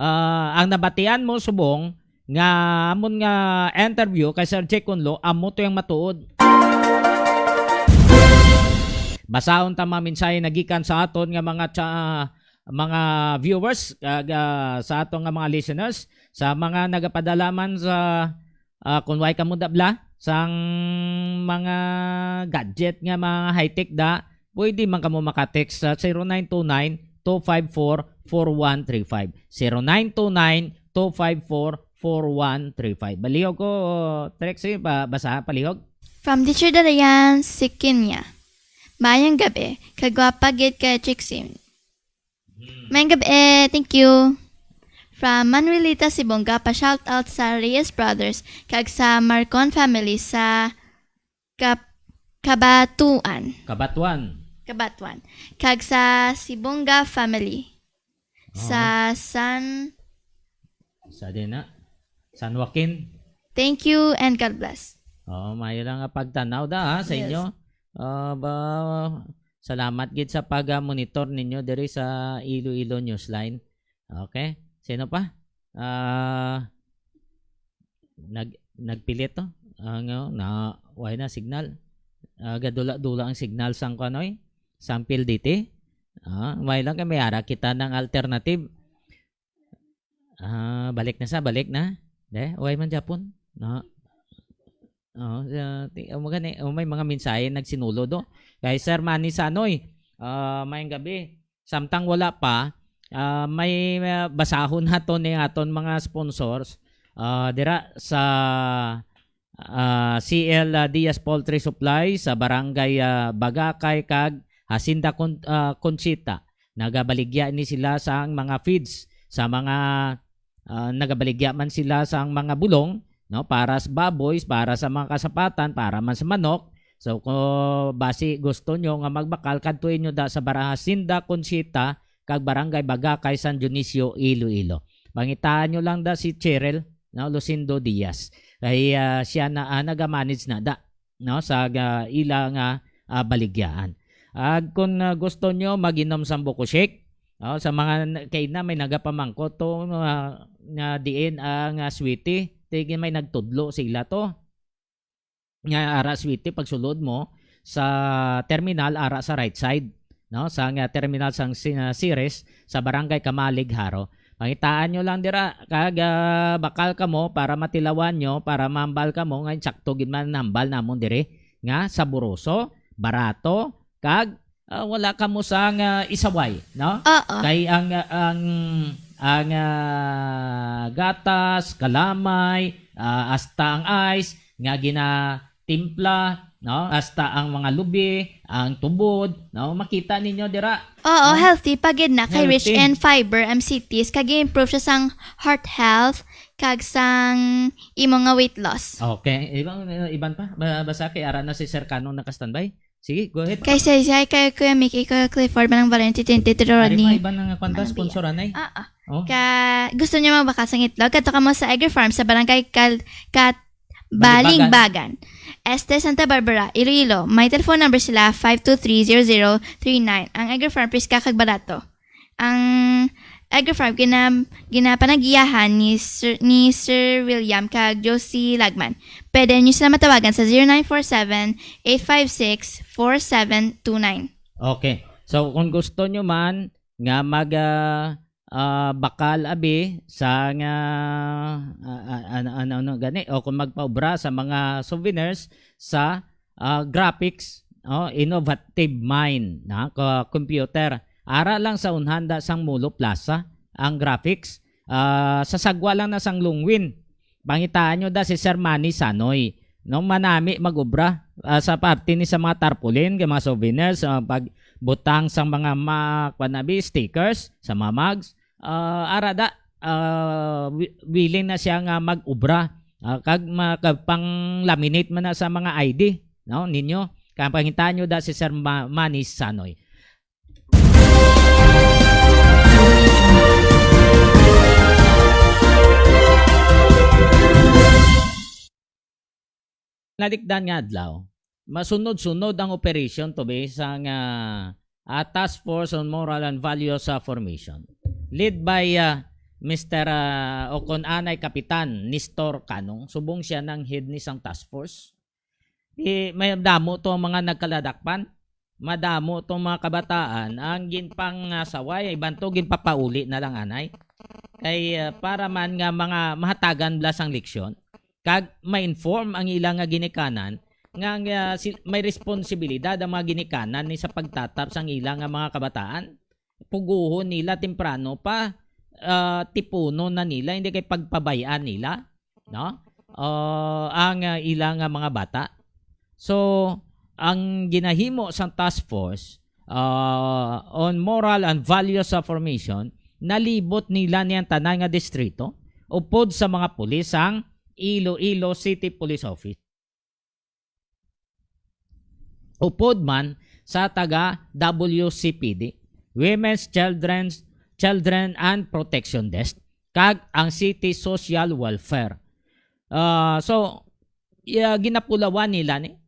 Ah, ang nabatian mo subong nga amon nga interview kay Sir Jake Kunlo, amo to yung matuod. Basahon ta mga mensahe nagikan sa aton nga mga cha-, mga viewers, kag, ah, sa aton nga mga listeners, sa mga nagapadalaman sa, ah, kung way kamo dabla sang mga gadget nga mga high-tech da, pwede man kamo maka-text sa zero nine two nine, two five four, four one three five. Zero nine two nine, two five four, four one three five. Balihog ko, Trixie, ba-, basa, palihog? From Teacher Dalayan Sikinya. Mayang gabi, kagwapa gid kay Trixie. Mayang gabi, thank you. From Manuelita Sibonga, pa shout out sa Reyes Brothers kag sa Marcon family sa Kap-, Kabatuan. Kabatuan. Kabatuan. Kag sa Sibonga family. Oo. Sa San Sa din na. San Joaquin. Thank you and God bless. Oo, mayo lang nga pagtanaw da, ha, sa Yes. inyo. Ah, ba, salamat gid sa pag-monitor ninyo diri sa Iloilo Newsline. Okay? Sino pa? Ah, nag-, nagpilit to. Ang, oh, na, way na signal. Ah, gadula-dula ang signal sang kuan, oy. Sang P L D T. Ah, may lang kay may ara kita ng alternative. Ah, balik na sa, balik na. De, way man Japon. No. Oh, ah, ti-, oh, magani, oh, may mga mensahe nagsinulo do. Kay Sir Manny Sanoy, ah, mayang gabi. Samtang wala pa, ah, may, ah, basahon naton ni aton mga sponsors, ah, dira sa, ah, C L, ah, Diaz Poultry Supply sa Barangay, ah, Bagakay kag Hacienda Con-, ah, Conchita. Nagabaligya ni sila sang mga feeds sa mga, ah, nagabaligya man sila sang mga bulong, no, para sa baboy, para sa mga kasapatan, para man sa manok. So, kung basi gusto nyo nga magbakal, kadtuin nyo da sa Bara-, Hacienda Conchita kag Barangay Bagakay, San Dionisio, Iloilo. Pangitaan nyo lang da si Cheryl, no, Lucindo Diaz. Kay, ah, siya na, ah, nagamanage na da, no, sa ga-, ila nga, ah, baligyaan. Ag kung, ah, gusto nyo mag-inom sang buko shake, oh, sa mga n-, kay na may nagapamangkot to, ah, nga diin ang, ah, Sweetie, tigin may nagtudlo sila to. Nga ara Sweetie, pagsulod mo sa terminal, ara sa right side, no? Sa nga terminal sang si-, ah, Ceres, sa Barangay Kamalig, Jaro. Pangitaan nyo lang dira, kag, ah, bakal kamo para matilawan nyo, para mambal kamo, nga insakto gid man hambal namon diri, nga saboroso, barato, kag, ah, wala kamo sang, ah, isaway, no? Oo. Kay ang, ah, ang, ang, ah, gatas, kalamay, ah, hasta ang ice nga ginatimpla, no? Hasta ang mga lubi, ang tubod, no? Makita ninyo dira, Oo, no? Healthy pa gid na kay rich Healthy. in fiber, M C Ts, kag improve siya sang heart health, kag sang imo nga weight loss. Okay. Iban, iban pa? Ba-, basta kay ara na si Sir Kanong naka-standby. Sige, go ahead. Kay Saysay, kay Kuya Mickey, Kuya Clifford, Manang Valente, Tinte, Tito Ari Rodney. pa, iban nga kwan ba, Manang Bia. sponsor, anay? Ah, ah. Oh. Ka, gusto niyo magbakal sang itlog? Kadto kamo sa Egger Farm sa Barangay Kal-, Kat-, Baligbagan. Baligbagan. Este, Santa Barbara, Iloilo. May telephone number sila, five two three zero zero three nine. Ang Egger Farm, preska kag barato. Ang Egger Farm, gina-, ginapanagiyahan ni Sir, ni Sir William kag Josie Lagman. Pwede niyo sila matawagan sa zero nine four seven, eight five six, four seven two nine. Okay. So, kung gusto nyo man nga mag, ah, ah, bakal abi sa nga, ah, ah, ano, ano, ano gani, o kung magpaubra sa mga souvenirs sa, ah, graphics, oh, innovative mind na ko-, computer. Ara lang sa unhanda sang Molo Plaza ang graphics. Ah, sa sagwa lang na sang Lungwin. Pangitaan nyo da si Sir Manny Sanoy. No, manami mag-obra, ah, sa parte ni sa mga tarpaulin, kay mga souvenirs, ah, pagbutang sang mga ma-, kuwan na bi, stickers, sa mga mugs. Ah, ara da, ah, wi-, willing na siya nga mag-obra. Ah, kag ma-, kag pang-laminate man na sa mga I D, no, ninyo. Kaya pangitaan nyo da si Sir Ma-, Manny Sanoy. Nalikdan nga adlaw, masunod-sunod ang operation to be sa nga, ah, Task Force on Moral and Values, ah, Formation, led by, ah, Mister, ah, o kon anay Kapitan Nestor Canong, subong siya nang head ni sang task force. Di, may damo to ang mga nagkaladakpan. Madamo tong mga kabataan ang ginpangasaway, iban to ginpapauli na lang anay. Kay, ah, para man nga mga mahatagan bala sang leksyon, kag ma-inform ang ila nga ginikanan nga, nga si-, may responsibilidad ang mga ginikanan ni sa pagtatap sang ila nga mga kabataan. Puguhon nila temprano pa, ah, tipunon na nila, hindi kay pagpabay-an nila, no? Ah, ang, ah, ila nga mga bata. So, ang ginahimo sang task force, ah, on moral and values affirmation, nalibot nila ni ang tanan nga distrito upod sa mga pulis sang Iloilo City Police Office. Upod man sa taga W C P D, Women's Children's, Children and Protection Desk, kag ang City Social Welfare. Ah, so, iya, ginapulawan nila ni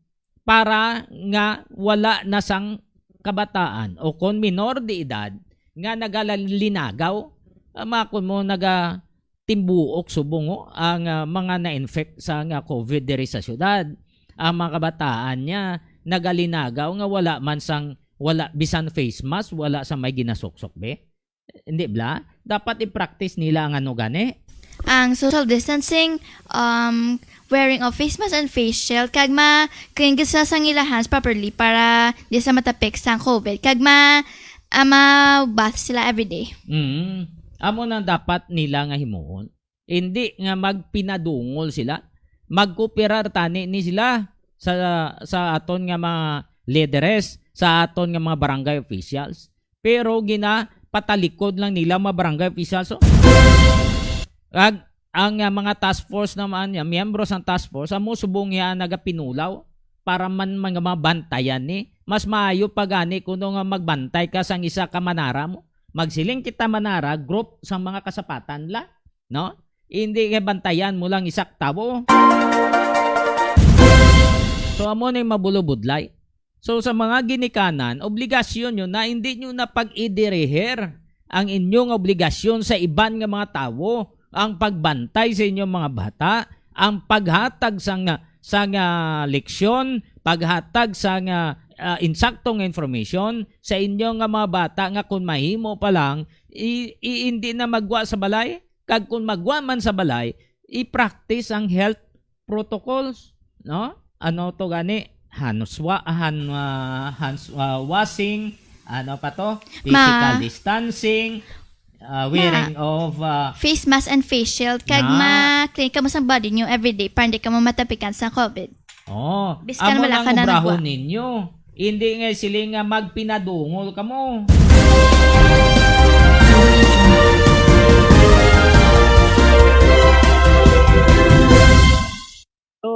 para nga wala na sang kabataan o kon minor de edad nga nagalinagaw, ah, makon mo, naga timbuok subong, oh, ang, ah, mga na-infect sa nga COVID diri sa syudad. Ang mga kabataan niya nagalinagaw nga wala man sang, wala bisan face mask, wala sa may ginasuksok, be. Hindi bala? Dapat i-practice nila ang ano gani. Ang social distancing, um, wearing of face mask and face shield, kag ma-clean gid sila sang ila hands properly para di sa matapik sang COVID, kag ma-, ah, ma-bath sila everyday. Mm. Amo nang dapat nila nga himuon. Hindi nga magpinadungol sila. Magkooperar tani ni sila sa, sa aton nga mga lideres, sa aton nga mga barangay officials. Pero ginapatalikod lang nila mga barangay officials, oh. Kag ang, ah, mga task force naman niya, miyembro sang task force, amo subong niya nagapinulaw para man mga mabantayan ni. Mas maayo pa gani kuno nga magbantay ka sang isa ka manara mo. Magsiling kita manara, group sang mga kasapatan la, no? Hindi kay bantayan mo lang isa ka tawo. So, amo ni mabulobudlay. So, sa mga ginikanan, obligasyon nyo na, hindi nyo na pag-idirihir ang inyong obligasyon sa iban nga mga tawo, ang pagbantay sa inyong mga bata, ang paghatag sang, sang, ah, leksyon, paghatag sang, ah, ah, insaktong information sa inyo nga mga bata nga kung mahimo pa lang, i-, i-, hindi na magwa sa balay, kag kung magwa man sa balay, i-practice ang health protocols, no? Ano to gani? Hands wa-, han-, ah, hands, ah, washing, ano pa to? Physical Ma- distancing, ah, wearing of, ah, face mask and face shield, kag na ma-clean kamo sa body nyo everyday para hindi kamo matapikan sa COVID. Oh, biskan amo wala nang ka na obrahon nagwa. Ninyo. Hindi nga sila nga magpinadungol kamo. So,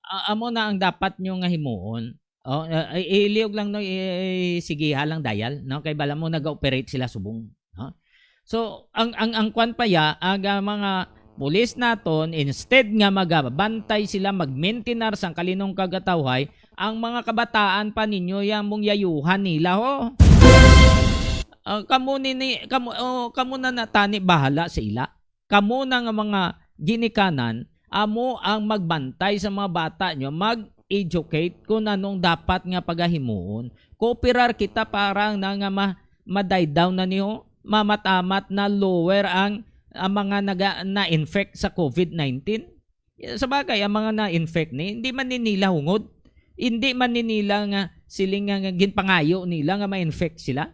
a-, amo na ang dapat nyo nga himuon. Oh, uh, i-, iliog lang, no, i-, i-, sigiha lang dial, no, kay bala mo nag-operate sila subong, no? So, ang, ang, ang kwan pa ya, ang, ah, mga pulis naton, instead nga magabantay sila, mag-maintain sang kalinong kagatawhay, ang mga kabataan pa ninyo, yang mong yayuhan nila, ho. Ah, kamo nini, kamo, oh, kamo na natani bahala sa ila. Kamo na nga mga ginikanan, amo ang magbantay sa mga bata nyo, mag-educate kung anong dapat nga pagahimuon. Kooperar kita para na nga ma-, madaydaw na niyo, mamatamat na lower ang, ang mga naga-, na-infect sa COVID nineteen. Sa bagay, ang mga na-infect ni, hindi man ni nila hungod. Hindi man ni nila nga siling nga, nga ginpangayo nila nga ma-infect sila.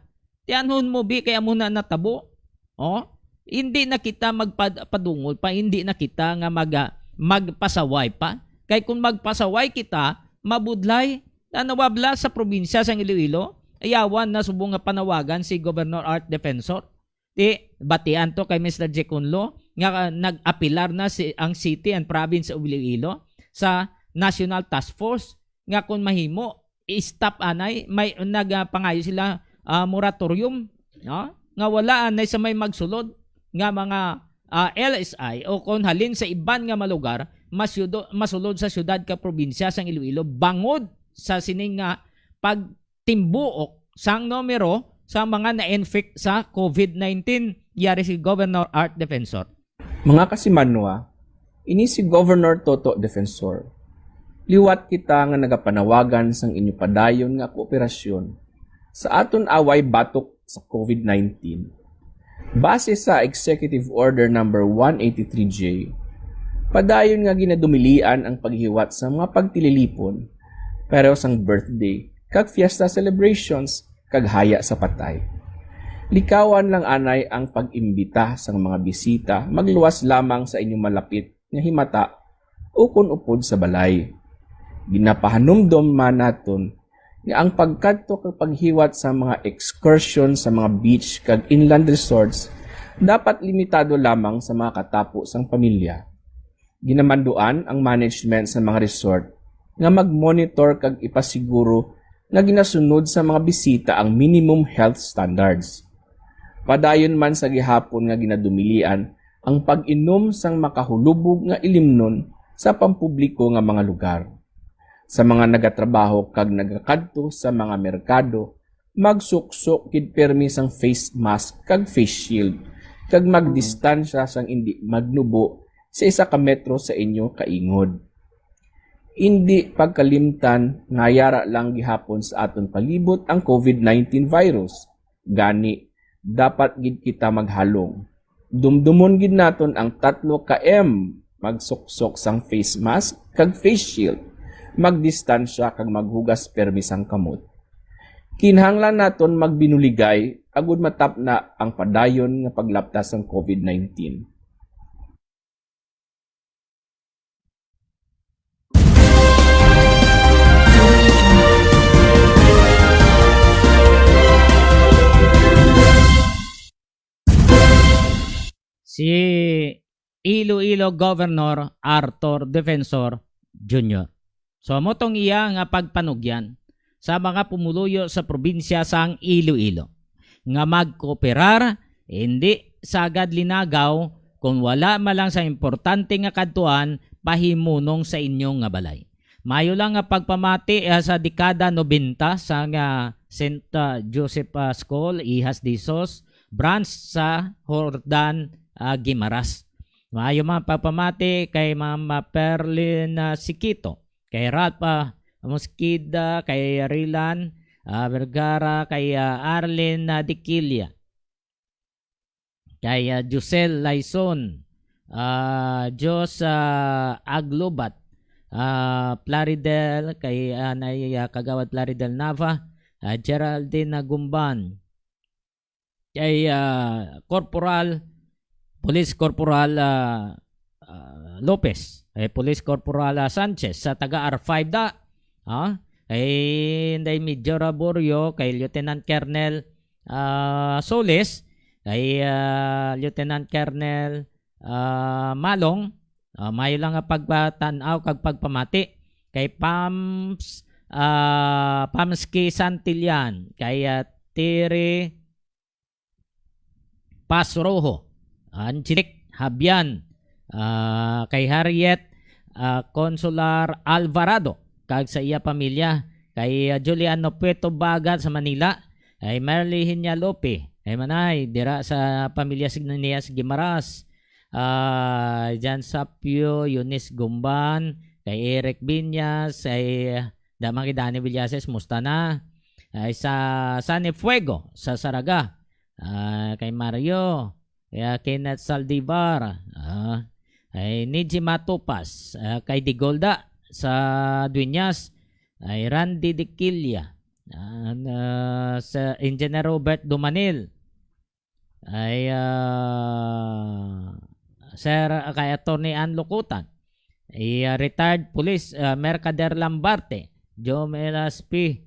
Tiyanhon mo, bi, kay amo na natabo. Oh, hindi na kita magpad-, padungol pa, hindi na kita nga mag-, ah, magpasaway pa. Kay kung magpasaway kita, mabudlay. Nanawabla sa probinsya sang Iloilo, ayawan na subong nga panawagan si Governor Art Defensor. Di, batian to kay Mister Jecunlo nga, ah, nag-apilar na si, ang city and province of Iloilo sa National Task Force nga kung mahimo, i-stop anay, may nagapangayo sila, ah, moratorium, no? Nga wala anay sa may magsulod nga mga, ah, L S I o kon halin sa iban nga malugar, masyudo-, masulod sa syudad ka probinsya sang Iloilo bangod sa sining nga pagtimbuok sang numero sa mga na-infect sa COVID nineteen. Yari si Governor Art Defensor. Mga kasimanwa, ini si Governor Toto Defensor. Liwat kita nga nagapanawagan sang inyo padayon nga kooperasyon sa aton away batok sa COVID nineteen. Base sa Executive Order Number one eighty-three J, padayon nga ginadumilian ang paghiwat sa mga pagtililipon, pareho sang birthday kag fiesta celebrations kag haya sa patay. Likawan lang anay ang pag-imbita sang mga bisita magluwas lamang sa inyong malapit nga himata ukon upod sa balay. Ginapahanumdom man naton nga ang pagkadto kag paghiwat sa mga excursion sa mga beach kag inland resorts dapat limitado lamang sa mga katapo sang pamilya. Ginamanduan ang management sa mga resort nga mag-monitor kag ipasiguro nga ginasunod sa mga bisita ang minimum health standards. Padayon man sa gihapon nga ginadumilian ang pag-inom sang makahulubog nga ilimnon sa pampubliko nga mga lugar. Sa mga nagatrabaho kag nagakadto sa mga merkado, magsuksok gid pirmi sang face mask kag face shield, kag magdistansya sang indi magnubo sa isa ka metro sa inyo kaingod. Indi pagkalimtan nga yara lang gihapon sa aton palibot ang COVID nineteen virus. Gani, dapat gid kita maghalong. Dumdumon gid naton ang tatlo ka M, magsuksok sang face mask kag face shield, magdistansya kag maghugas pirmi sang kamot. Kinahanglan naton magbinuligay agud matapna ang padayon nga paglapta sang COVID nineteen. Si Iloilo Governor Arthur Defensor Junior. So, amo tong iya nga pagpanugyan sa mga pumuluyo sa probinsya sang Iloilo nga magkooperar, hindi sagad linagaw kung wala man lang sa importante nga kadtuan pahimunong sa inyo nga balay. Mayo lang nga pagpamati, ah, sa dekada nobenta sa nga Saint, ah, Joseph, ah, School, Hijas de Jesus, branch sa Jordan, ah, Guimaras. Maayo man pagpamati kay Ma'am, ah, Perlin, ah, Siquito, kay Ralph, ah, Mosqueda, kay Rilan, ah, Vergara, kay, ah, Arlene, ah, Diquilla, kay, ah, Josel Laison, ah, Jos, ah, Aglobat, ah, Plaridel, kay, ah, Nay, ah, Kagawad Plaridel Nava, ah, Geraldine, ah, Gumban, kay, ah, Corporal, Police Corporal, ah, ah, Lopez, kay Police Corporal, ah, Sanchez, sa taga R five da, ah, kay Inday Major Aborio, kay Lieutenant Colonel, ah, Solis, kay, ah, Lieutenant Colonel, ah, Malong, ah, mayo lang nga pagpatan-aw kag pagpamati kay Pams, ah, Pamski Santillan, kay, ah, Tiri Paz Rojo, Angelic Habian, ah, kay Harriet, ah, Consular Alvarado, kag sa iya pamilya, kay, ah, Juliano Pueto Bagat sa Manila, kay Merly Hinya Lope, kay Manay, dira sa pamilya Signias Guimaras, ah, Jan Sapio, Eunice Gumban, kay Eric Viñas, kay, ah, Damang kay Danny Villases, musta na? Ay, sa Sunny Fuego, sa Saraga, ah, kay Mario, kay, ah, Kenneth Saldivar, ah, kay Niji Matupas, ah, kay Digolda sa Dueñas, ay Randy Diquilla, ah, na, sa Engineer Robert Dumanil, ay, ah, Sir, ah, kay Attorney Ann Lukutan, ay, ah, retired police, ah, Mercader Lambarte, Jomel Aspi,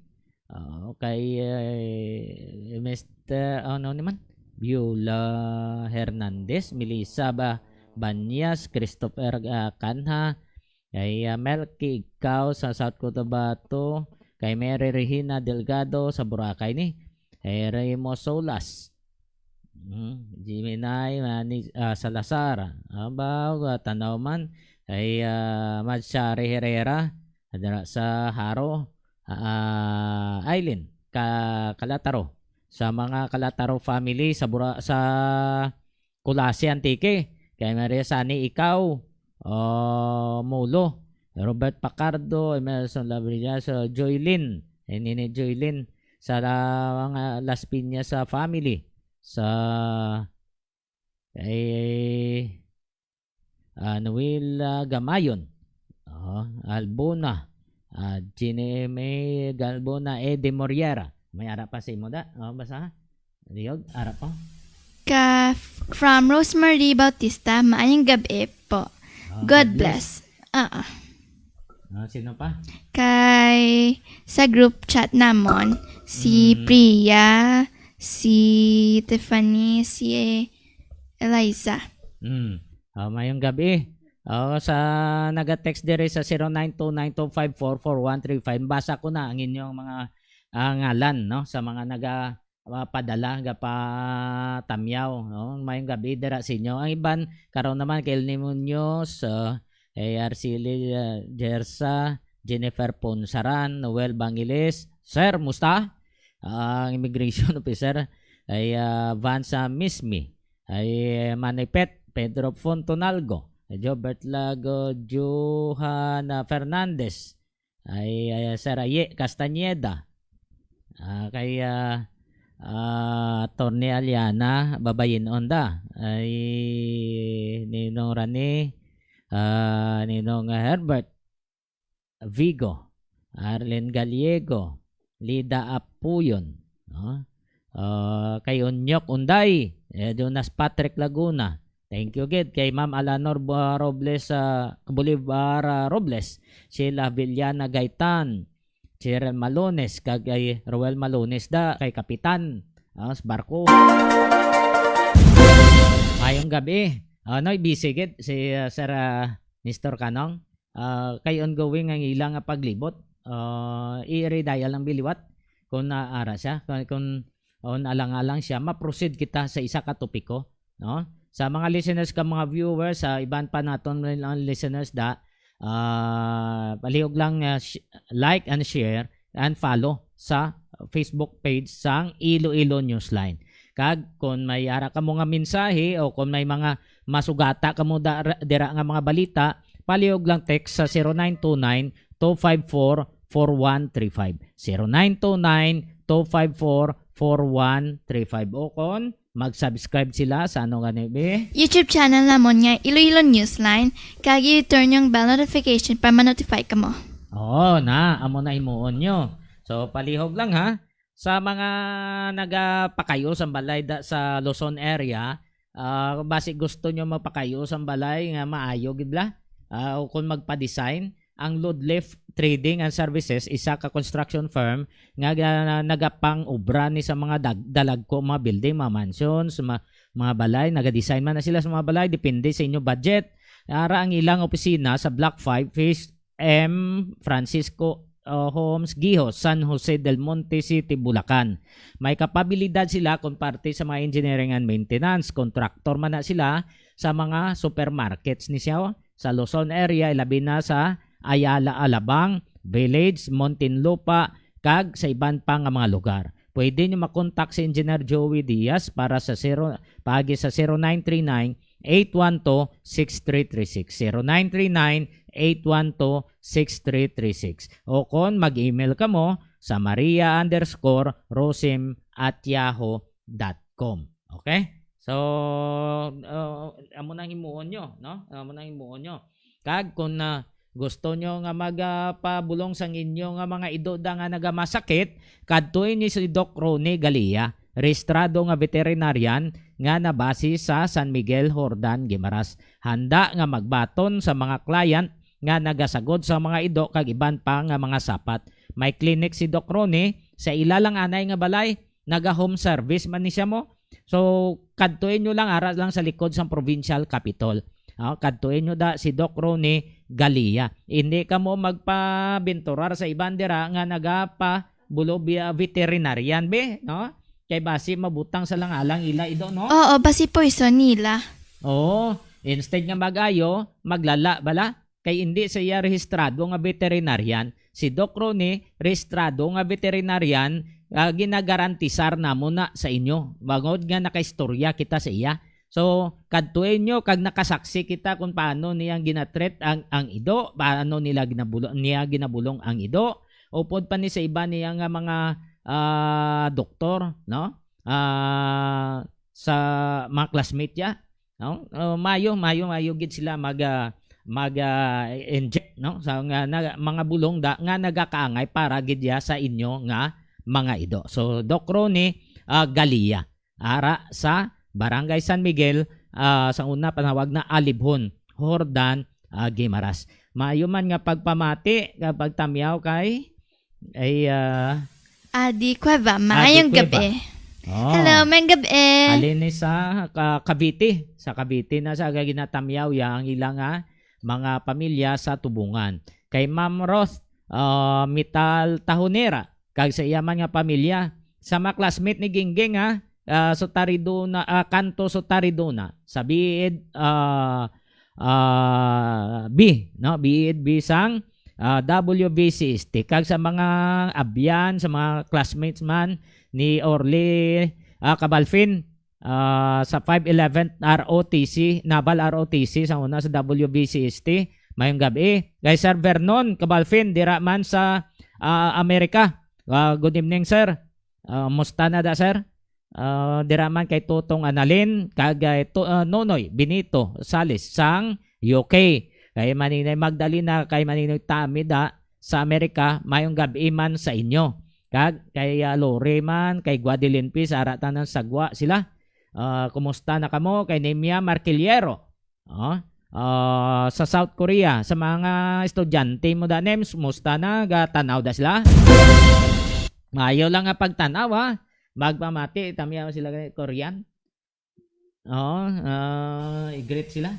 ah, kay, eh, Mister, ano ni man? Beulah Hernandez, Melissa Ba-, Banyas, Christopher, ah, Canha, kay, ah, Melky Igcao sa South Cotabato, kay Mary Regina Delgado sa Boracay ni, kay Remo Solas, mm, Jimmy Nay, Manny, ah, Salazar, abaw, ah, tanaw man, kay, ah, Mad Shari Herrera, dira sa Jaro, ah, Aileen Ka-, Calataro, sa mga Calataro family sa Bura-, sa Culasi, Antique. Kay Maria Sani Ikaw, ah, Mulo, Robert Pacardo, Emerson Labrilla, sa Joylin, eh, Nini Joylin, sa la-, mga Las Piñas sa family, sa, eh, ah, Noel, ah, Gamayon, oh, Albona, ah, Gene M A Galbona, Eddie Moriera. May ara pa sa imo da? Oh, basa. Liyog, ara pa. Ka, from Rosemary Bautista, maayong gab-i po. Ah, God God bless. bless. Ah, ah. Ah, sino pa? Kay sa group chat namon, si Mm. Priya, si Tiffany, si Eliza. Mm. Ah, mayong gabi. Oh, sa naga-text diri sa zero nine two nine two five four four one three five, basa ko na ang inyong mga, ah, ngalan, no, sa mga naga, ah, padala, gapatamyaw, no? Mayong gabi dira sa inyo. Ang iban, karon naman kay El Niño Muñoz, ah, kay Arceli, ah, Jersa, Jennifer Ponsaran, Noel Bangiles. Sir, musta? Ang immigration officer ay, ah, Vansa Mismi, ay, eh, Manipet, Pedro Fontonalgo, Jobert Lago, Johan, ah, Fernandez, ay, ay, Sir Aye Castañeda, ah, kay, ah, ah, Attorney Aliana Babayin Onda, ay Ninong Rani, ah, Ninong Herbert Vigo, Arlen Gallego, Lida Apuyon, no? Ah, kay Onyok Unday, eh, Jonas Patrick Laguna. Thank you gid kay Ma'am Alanor Bo-, Robles, ah, Bolivar, ah, Robles, Sheila Villana Gaitan, Cheryl Malones, kag kay Roel Malones da, kay Kapitan, ah, sa barko. Mayong gabi. Ah, no, busy gid si, ah, Sir, ah, Mister Kanong. Ah, kay ongoing ang ila nga paglibot. Ah, i-redial lang bi liwat kung naara siya, kung, kung on alang-alang siya, ma-proceed kita sa isa ka topiko, no? Sa mga listeners ka mga viewers, sa iban pa naton mga listeners da, ah, palihog lang, ah, sh-, like and share and follow sa Facebook page sang Iloilo Newsline. Kag kung may ara kamo nga mensahe o kung may mga masugata kamo da-, dira nga mga balita, palihog lang text sa zero nine two nine two five four four one three five. Zero nine two nine two five four four one three five. O kon mag-subscribe sila sa ano gani, be? YouTube channel namon nga Iloilo Newsline, kag i-turn yung bell notification para ma-notify kamo. Oo, na, amo na himuon nyo. So, palihog lang, ha. Sa mga nagapakayo sa balay da, sa Luzon area, ah, basi gusto nyo magpakayo sa balay nga maayo gid bala, ah, o kung magpa-design, ang Ludliff Trading and Services, isa ka construction firm nga ga-, nagapang-obra ni sa mga dag-, dalagko, mga building, mga mansions, ma-, mga balay, nagadesign man na sila sa mga balay, depende sa inyo budget. Ara ang ilang opisina sa Block five, Phase M, Francisco, uh, Homes, Guijos, San Jose del Monte City, Bulacan. May kapabilidad sila kung parte sa mga engineering and maintenance. Contractor man na sila sa mga supermarkets ni siya, oh, sa Luzon area, ilabi na sa Ayala, Alabang, Village, Muntinlupa, kag sa iban pa nga mga lugar. Pwede nyo makontak si Engineer Joey Diaz para sa zero, paagi sa zero nine three nine, eight one two, six three three six. Zero nine three nine, eight one two, six three three six. O kon mag-email kamo sa maria underscore rosim at yahoo dot com. Okay? So, uh, amo nang himuon nyo, no? Amo nang himuon nyo. Kag kung, ah, gusto nyo nga mag, ah, pabulong sang inyo nga mga ido da nga nagamasakit, kadtoi ni si Doc Ronnie Galia, rehistrado nga veterinarian nga nabase sa San Miguel, Jordan, Guimaras. Handa nga magbaton sa mga client nga nagasagod sa mga ido kag iban pa nga mga sapat. May clinic si Doc Ronnie sa ila lang anay nga balay, naga-home service man ni siya mo. So, kadtuin nyo lang, ara lang sa likod sang provincial capitol. Ah, kadtuin nyo da si Doc Ronnie Galia. Hindi kamo magpabinturar sa iban dira nga nagapabulo via veterinarian, be, no? Kay basi mabutang sa lang alang ila ido, no? Oo, basi poison nila. Oo, instead nga mag-ayo, maglala bala. Kay hindi siya rehistrado nga veterinarian. Si Doc Ronnie, rehistrado nga veterinarian, ah, ginagarantisar namon na sa inyo. Bangod nga nakaistorya kita sa iya. So, kadtuin nyo kag nakasaksi kita kung paano niyang ginatreat ang, ang ido, paano nila ginabulong, niya ginabulong ang ido. Upod pa ni sa iba niya nga mga, ah, doktor, no? Ah, sa mga classmate niya, no? Oh, mayo, mayo, mayo gid sila mag, ah, mag, ah, inject, no? Sa nga, na, mga bulong da, nga nagakaangay para gid ya sa inyo nga mga ido. So, Doc Ronnie, ah, Galia, ara sa Barangay San Miguel, ah, sa una panawag na Alibhon, Jordan, ah, Guimaras. Maayo man nga pagpamati, nga pagtamyaw kay, ay, ah, Adi Cueva, Adi maayong Cueva. gabi. Oh. Hello, maayong gabi. Halin ni sa ka-, Cavite. Sa Cavite na sa ginatamyaw ya ang ilang, ah, mga pamilya sa Tubungan. Kay Ma'am Roth, ah, Mital Tahonera, kag sa iya man nga pamilya. Sa mga classmate ni Gingging, ha, ah, Sotariduna, ah, Kanto Sotariduna, sa biid, ah, ah, B, no? Biid B sang, ah, W V C S T. Kag sa mga abyan, sa mga classmates man ni Orly, ah, Cabalfin, ah, sa five eleven R O T C, Naval R O T C, sa una sa W V C S T. Mayong gabi. Kay Sir Vernon Cabalfin, dira man sa, ah, Amerika. Ah, good evening, sir. Ah, musta na da, sir? Ah, dira man kay Tutong Analin, kag, ah, to, ah, Nonoy Benito Salis sang U K. Kay Maninay Magdalena, kay Maninoy Tamid, ah, sa Amerika, mayong gabi man sa inyo. Kag kay, ah, Lori man, kay Guadalupe, sa ara tanan sagwa sila. Ah, kumusta na kamo? Kay Nemia Marquillero. Oh, ah, sa South Korea, sa mga estudyante mo da, Nems, musta na? Gatanaw da sila? Maayo lang nga pagtanaw, ha? Magpamati, tamyaw sila kay Korean. Oh, ah, i-greet sila.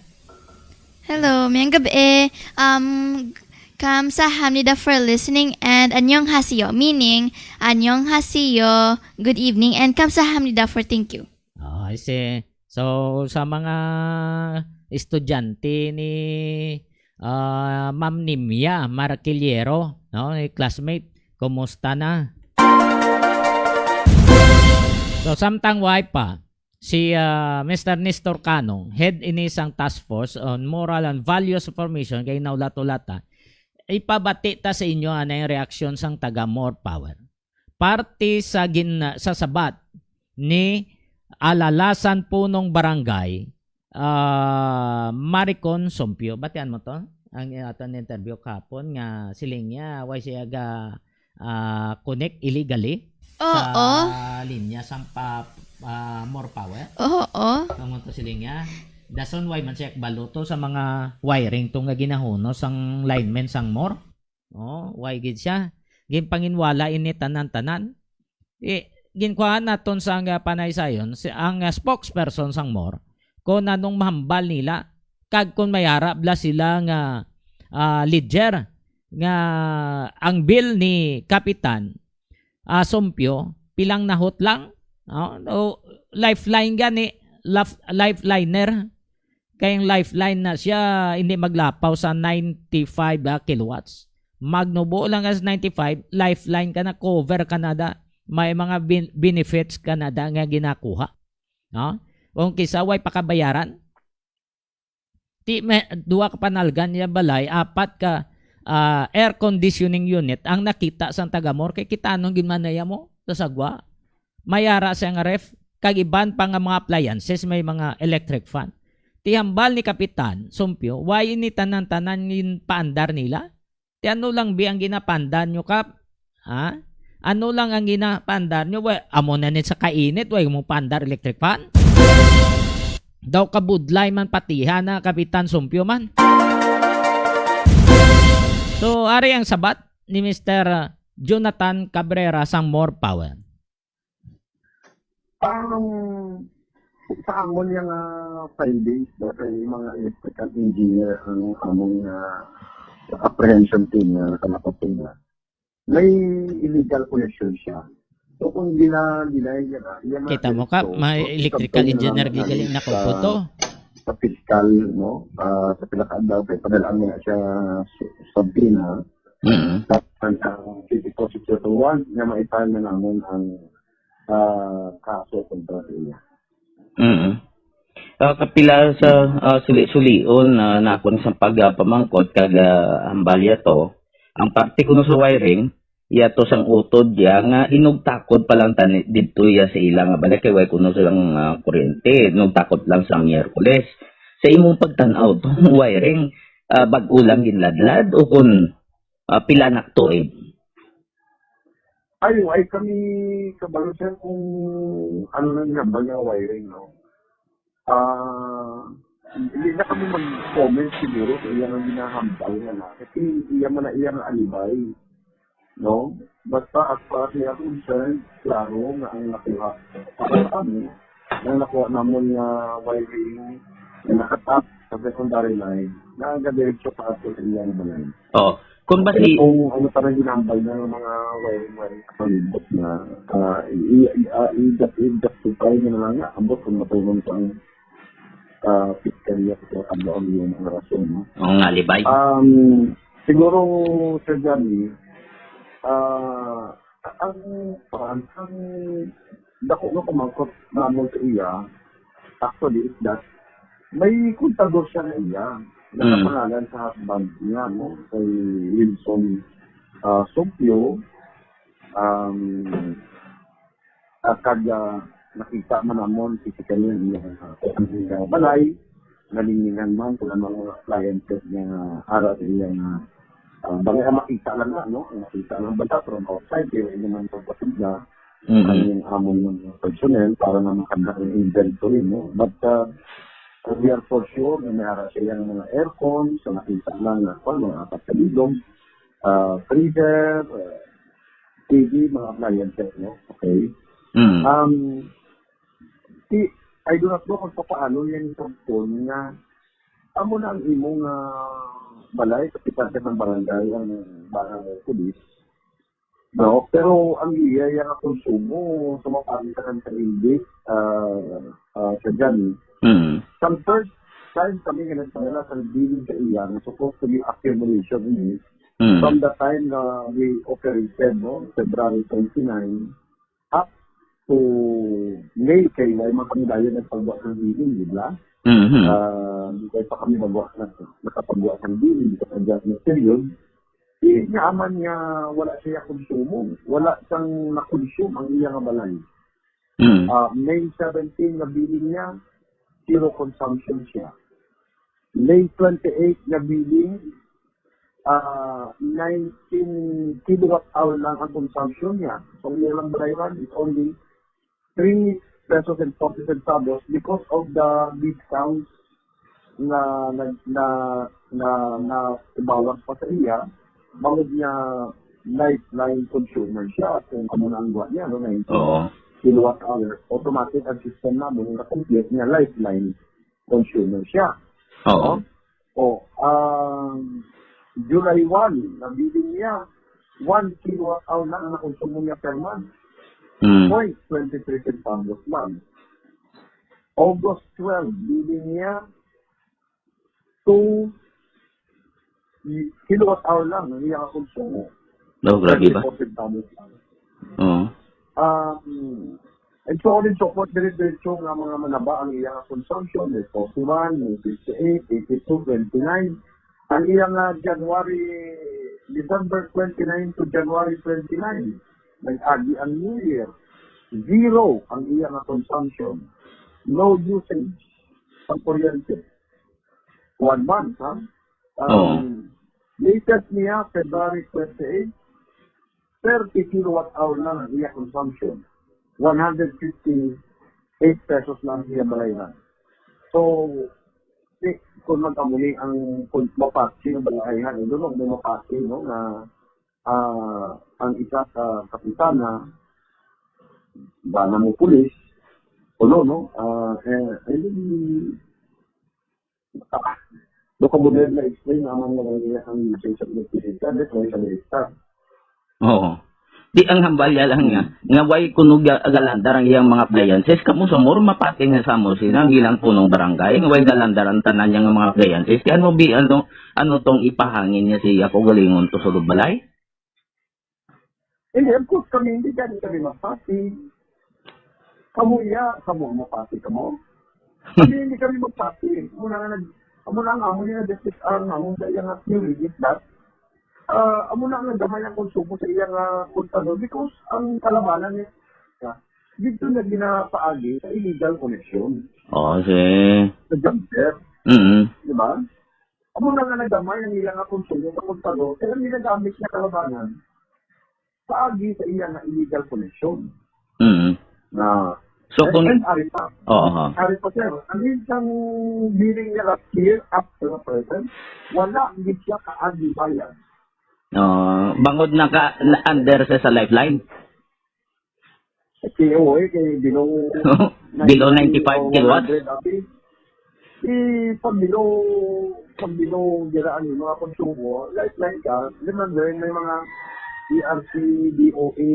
Hello, mayong gabi. Um, kamsahamnida for listening and 안녕하세요, meaning 안녕하세요, good evening, and 감사합니다 for thank you. Oh, I see. So, sa mga estudyante ni, ah, Ma'am Nimia Marquillero, no, ni classmate, kumusta na? So, samtang way pa, si, ah, Mister Nestor Canong, head ini sang Task Force on Moral and Values Formation, kay naulat-ulata, ipabati ta sa inyo anay ang reaksyon sang taga More Power. Parte sa gin-, sa sabat ni Alalasan Punong Barangay, ah, Maricon Sompio. Batian mo to? Ang aton interview kahapon nga siling niya, way siya ga, ah, connect illegally Oo. sa linya sang pa, ah, More Power. Oo. Ang mo to siling niya, dason way man siya kabalo to sa mga wiring to nga ginahunos sang linemen sang More. Oh, way gid siya. Ginpanginwala ini tanan-tanan. Eh, ginkuhaan naton sa nga panaysayon si, ang, ah, spokesperson sang More, kung anong mahambal nila, kag kung may ara bala sila nga, ah, leader nga ang bill ni Kapitan, ah, Sompio, pilang nahot lang. Oh, no, lifeline gani, laf-, lifeliner. Kay ang lifeline na siya, hindi maglapaw sa ninety-five, ah, kilowatts. Magnubo lang ka sa ninety-five, lifeline ka na, cover ka na da. May mga ben-, benefits ka na da nga ginakuha. No? Kung kisa way pakabayaran, ti may duha ka panalgan niya balay, apat ka, ah, air conditioning unit ang nakita sang taga More, kay kita anong ginmanaya mo sa sagwa. May ara siya nga ref, kag iban pa nga mga appliances, may mga electric fan. Ti hambal ni Kapitan Sumpyo, way ini tanan-tanan ginpaandar nila? Ti ano lang bi ang ginapaandar nyo, Kap? Ha? Ano lang ang ginapaandar nyo? Wa-, amo na ni sa kainit, way mo paandar electric fan? Daw kabudlay man patihan na, Kapitan Sumpyo man. So, ari ang sabat ni Mister Jonathan Cabrera sang More Power. Ang sa amon nga, ah, findings ba kay mga electrical engineer ang among, ah, apprehension team nga nakalapat na may illegal connection siya. So, kung gina-deny niya na, iya na Kita mo ka, so, may so, electrical so, engineer na, gigaling na ko sa, po to. Sa fiscal, no? Ah, sa pinakaadlaw, kay padalaan mo na siya sa, sa subpoena. Mm. Ang, ang City Prosecutor One, nga ma-file na namon ang ah, kaso kontra sa iya. Mm. Ah, kapila sa ah, suli-sulion na nakon sa pagpamangkot kag ah, hambalya to, ang parte kuno sa wiring, iya to sang utod ya nga inugtakod pa lang tani didto ya sa ila nga balay kay way kuno silang ah, kuryente, inugtakod lang sa Miyerkules. Sa imong pagtan-aw, tong wiring, ah, bag-o lang ginladlad o kun ah, pila na tuig? Ay, ay kami kabalo, sir, kung ano lang nga ba nga wiring, no? Ah, hindi na kami mag-comment siguro sa iya nga ginahambal nga na. Kasi iya man na iya nga alibay, no? Basta as far as iya concerned, klaro nga ang nakuha. Para kami, ang nakuha namon nga wiring nga nakatap sa secondary line, nagadiretso pa ato sa iyang balay. Oh, kung Kasi basi kung ano pa rin ginambal ng mga wiring-wiring sa palibot na ah, i- i- ah, i-, i-justify na lang nga, ambot kung matulong sa ang ah, piskalya sa pagkaon yung mga rason. No? Oo nga, libay. Um, siguro, Sir Johnny, ah, ang, ang, ang dako nga pamangkot namon sa iya, actually, is that may kontador siya na iya. Mm. Nakapangalan sa husband niya, no? Kay Wilson ah, Sumpyo. Um, ah, kag ah, nakita man namon physically ang iyang ah, ang iyang balay, nalinglingan man kung ano ang mga appliances nga ara sa iyang ah, ah, bangay ang makita lang na, no? Ang makita lang bala from outside, pero hindi naman pagpatid na Mm. ang amon ng personnel para na makanda ang inventory, no? But uh, we are for sure na may ara sa iyang mga aircon, sa nakita lang na kwan, mga apat ka bilog, uh, freezer, uh, T V, mga appliances, no? Okay. Mm. Um, si, I do not know kung paano yung sampon nga amo na ang imong ah, balay, kapitan ka ng barangay, ang barangay police. No? Pero ang iya yung konsumo, sa mga pamitan sa English, ah, ah, sa Jan. Mm. Sa first time kami nga nagpadala sa billing sa iya, na supposed to be accumulation ini, Mm. from the time na we operated, no, February twenty-nine, up to May, kay wala man kami dayon nagpagwa ng billing, di ba? Mhm. Ah, di pa kami magwa, nakapagwa ng billing, di pa adjustment period. Di nga man nga wala siya konsumo, wala sang na-consume ang iya nga balay. Mm. Ah, May seventeen nga billing niya, zero consumption siya. May twenty-eight nga billing, ah, nineteen kilowatt hour lang ang consumption niya. So, ang ilang balay man is only three pesos and forty centavos because of the discounts na na na na, na ibawas pa sa iya, bangod nga lifeline consumer siya kung amo na ang buwan niya, no, nineteen Oo. kilowatt hour, automatic ang system namin nga compute nga lifeline consumer siya. Oo. O, ang July one, nabilin niya one kilowatt hour lang ang nakonsumo niya per month. Mm. Point twenty-three centavos lang. August twelve, billing niya two kilowatt hour lang ang iyang konsumo. No, grabe ba? Twenty-four centavos lang. Oo. Um, and so on and so forth, dire-diretso nga mga manaba ang iyang consumption. May forty-one, may fifty-eight, eighty-two, twenty-nine. Ang iyang ah, January, December twenty-nine to January twenty-nine, nag-agi ang New Year. Zero ang iyang consumption. No usage sa kuryente. One month, ha? Um, Oo. Latest niya, February twenty-eight, thirty kilowatt hour lang ang iya consumption. One hundred fifty-eight pesos lang ang iya balayran. So, di, kung magkamuli ang kung mapatsi ang balayran, I don't know kung may mapatsi, no, na ah, ang isa ka kapitana, ba na mo pulis, kuno, no? Ah, eh, I mean, ah, do ka model na explain naman nga ang iya ang usage sa electricity, di ko sa direkta. Oo. Di ang hambal niya lang nga, nga way kuno ga-, galandar ang iyang mga appliances, kamo sa Mor, mapati nga sa mo sila ang ilang punong barangay, nga way galandar ang tanan niya nga mga appliances. Kaya ano, bi-, ano, ano tong ipahangin niya siya kaugalingon to sulod balay? Hindi, of course, kami, hindi gani kami mapati. Kamo iya, kamo ang mapati, kamo. Kami, hindi kami magpati. Amo na nga nag-, amo na nga, amo na nga, justice, ah, nga, amo sa iya nga theory is that, ah, amo na nga gamay ang konsumo sa iya nga kontador because ang kalabanan niya, dito na ginapaagi sa illegal connection. Oh, si Sa jumper, Mm. di ba? Amo na nga nagamay ang ila nga konsumo sa kontador, kaya ang ginagamit niya kalabanan, paagi sa iya nga illegal connection. Mm. Na, So, kung and, and ari pa, Oo, ha. ari pa, sir, ang isang billing niya last year up to the present, wala gid siya kaagi bayad. Ah, bangod naka, na under siya sa Lifeline? Kay, oo, eh, kay below Below ninety-five kilowatts? one hundred, abi. Eh, pag below, pag below, dira, ano, mga konsumo, like, like, ah, remember, may mga E R C, D O A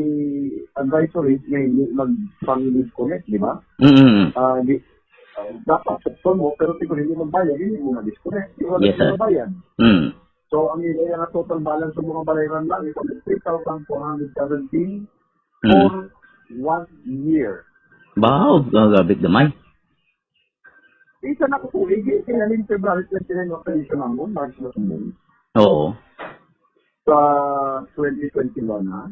advisories na hindi mag-, pang-disconnect, di ba? Mm. Ah, di, ah, dapat, sakto mo, pero kung hindi magbayad, hindi mo ma-disconnect. Di wala Yes, sir. Magbayad. Mm. So, ang ila nga total balance sa mga balayran lang, is three thousand four hundred seventeen Mm. for one year. Wow, ah, grabe gamay. Isa na ko po, eh, di, tinanim February twenty-nine ang pension namon, March na sumong. Oo. Sa twenty twenty-one, ha?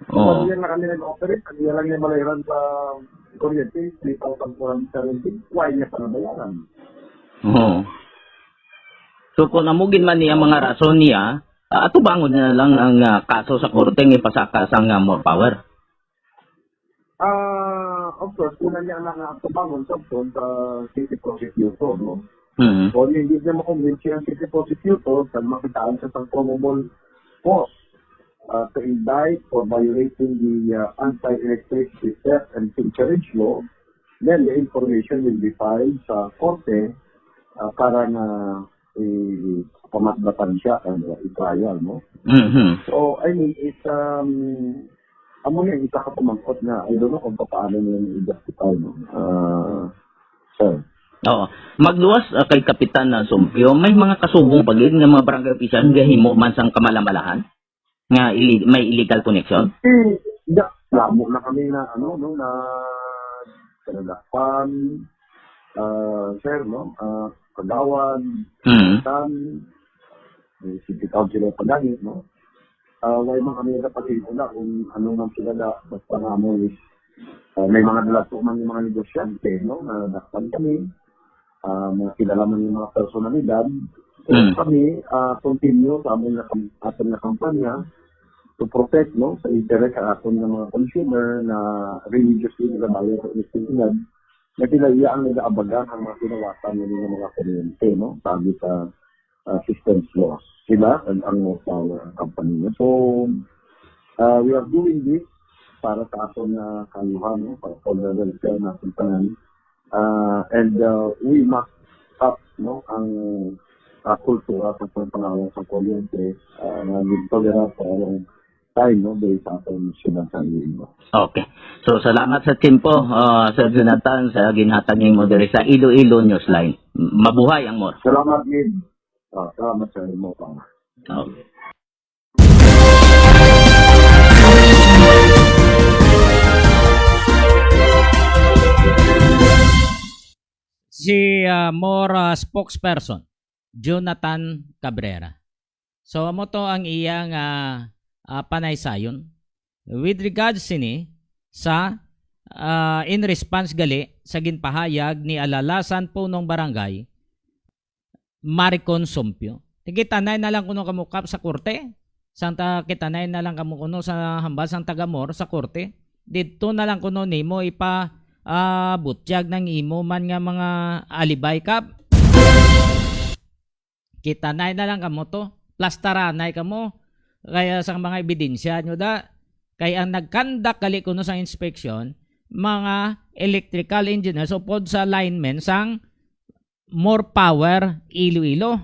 Oo. Pag yan na kami nag-operate, ang yan lang yung balayran sa kuryente, three thousand four hundred seventy. Why niya pa nabayaran? Oo. So, kung amo gid man niya mga rason niya, ah, atubangon na lang ang, ah, kaso sa korte nga ipasaka sang, ah, More Power. Ah, of course, una niya lang nga atubangon sa opsyon sa city prosecutor, no? Mhm. Kung hindi niya makumbinsi ang city prosecutor, pag makitaan siya sa probable cause, ah, to indict for violating the, ah, Anti-Electricity Theft and Filterage Law, then the information will be filed sa korte, ah, para na i-, pamatbatan siya and, uh, i-trial, no? Mhm. So, I mean, it's, um, amo na yung isa ka pamangkot na, I don't know kung paano niya i-justify, no? Ah, sir. Oo. Magluwas, ah, kay Kapitan na Sumpio, may mga kasubong pa gid nga mga barangay official nga himo man sang kamalamalahan nga ili-, may illegal connection? Eh, da-, damo na kami na, ano, no, na Kalalapan, ah, sir, no? Ah, Kagawad, Mm. Tan, eh, City Councilor pa gani, no? Ah, way man kami nagapatigo na kung ano man sila da, basta nga mo is, ah, may mga dalato man yung mga negosyante, no? Nadakpan kami, ah, mga kilala man yung mga personalidad. So, Mm. kami, ah, continue sa amon nga kam-, aton nga kampanya to protect, no, sa interes sa aton nga mga consumer na religiously nagabayad sa elektrisidad. Nga sila iya ang nagaabaga ang mga kinawatan nila nga mga kuryente, no, sabi sa, ah, systems laws. Sila ang, ang, ang company niya. So, ah, we are doing this para sa aton nga kaayuhan, no, para for the welfare natin tanan. Ah, and, ah, we must stop, no, ang, ah, kultura sa pagpangawa sa kuryente, ah, nga gintolerate for a long time, no, diri sa aton siyudad sa Iloilo. Okay. So, salamat sa tiyempo, ah, Sir Jonathan, sa ginhatag nimo diri sa Iloilo Newsline. Mabuhay ang More. Salamat gid. Ah, salamat sa imo pa. Okay. Si, ah, More, ah, spokesperson, Jonathan Cabrera. So, amo to ang iya nga, ah, panaysayon. With regards sini sa, ah, in response gali sa ginpahayag ni Alalasan Punong Barangay, Maricon Sumpio. Kitanay na lang kuno kamo kap sa korte. Sang ta-, kitanay na lang kamo kuno sa hambal sang taga More sa korte. Didto na lang kuno nimo ipa, ah, butyag ng imo man nga mga alibay kap. Kitanay na lang kamo to. Plastaranay kamo. Kaya sang mga ebidensya nyo da. Kay ang nagkandak gali kuno sang inspeksyon, mga electrical engineers upod sa linemen sang More Power Iloilo.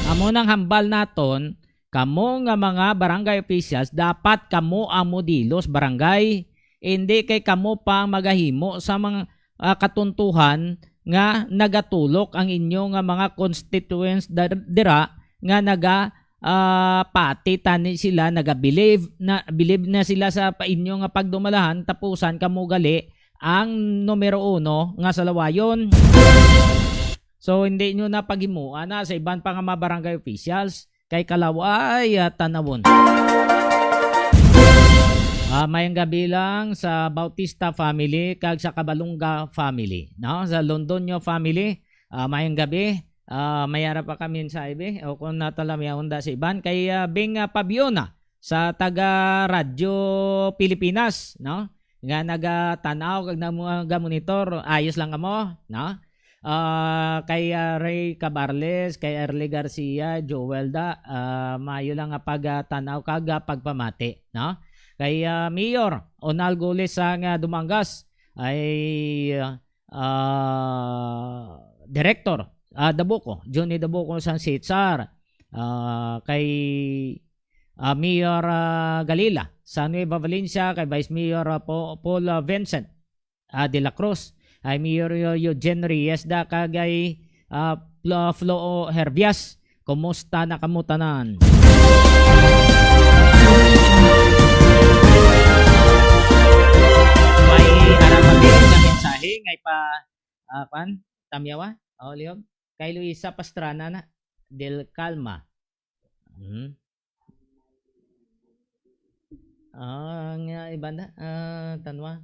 Amo nang hambal naton Kamo nga mga barangay officials, dapat kamo ang modelo sa barangay. Hindi kay kamo pa ang magahimo sa mga, ah, katuntuhan nga nagatulok ang inyo nga mga constituents dar-, dira nga naga, ah, pati tani sila, nagabilib na, bilib na sila sa pa inyo nga pagdumalahan, tapusan kamo gali ang numero uno nga salawayon. So, hindi nyo na paghimuan na sa iban pa nga mga barangay officials kay kalaway, ah, tanawon. Ah, mayang gabi lang sa Bautista family kag sa Cabalunga family, no? Sa Londoño family, ah, mayang gabi. Ah, may ara pa kami sa ibi o kung natalamyaon da sa iban kay, ah, Bing, ah, Pabiona sa taga Radyo Pilipinas, no? Nga nagatanaw kag nag-, mga gamonitor, ayos lang kamo, no? Ah, kay, ah, Ray Cabarles, kay Early Garcia, Joel da, ah, maayo lang nga pagtanaw kag, ah, pagpamati, no? Kay, ah, Mayor Onal Gules sang, ah, Dumangas, ay, ah, Director, ah, Dabuco, Johnny Dabuco sang C H R, ah, kay, ah, Mayor, ah, Galila sa Nueva Valencia, kay Vice Mayor, ah, Po-, Paul, ah, Vincent, ah, de la Cruz, ay Mayor, uh, Eugene Reyes da, kag ay, ah, Flo-, Flo Herbias. Kumusta na kamo tanan? May ara pa din nga mensahe nga ipa-, ah, kwan, tamyawa? O, lihog. Kay Luisa Pastrana na, Del Calma. Hmm. Ah, nga iban da, ah, tanwa.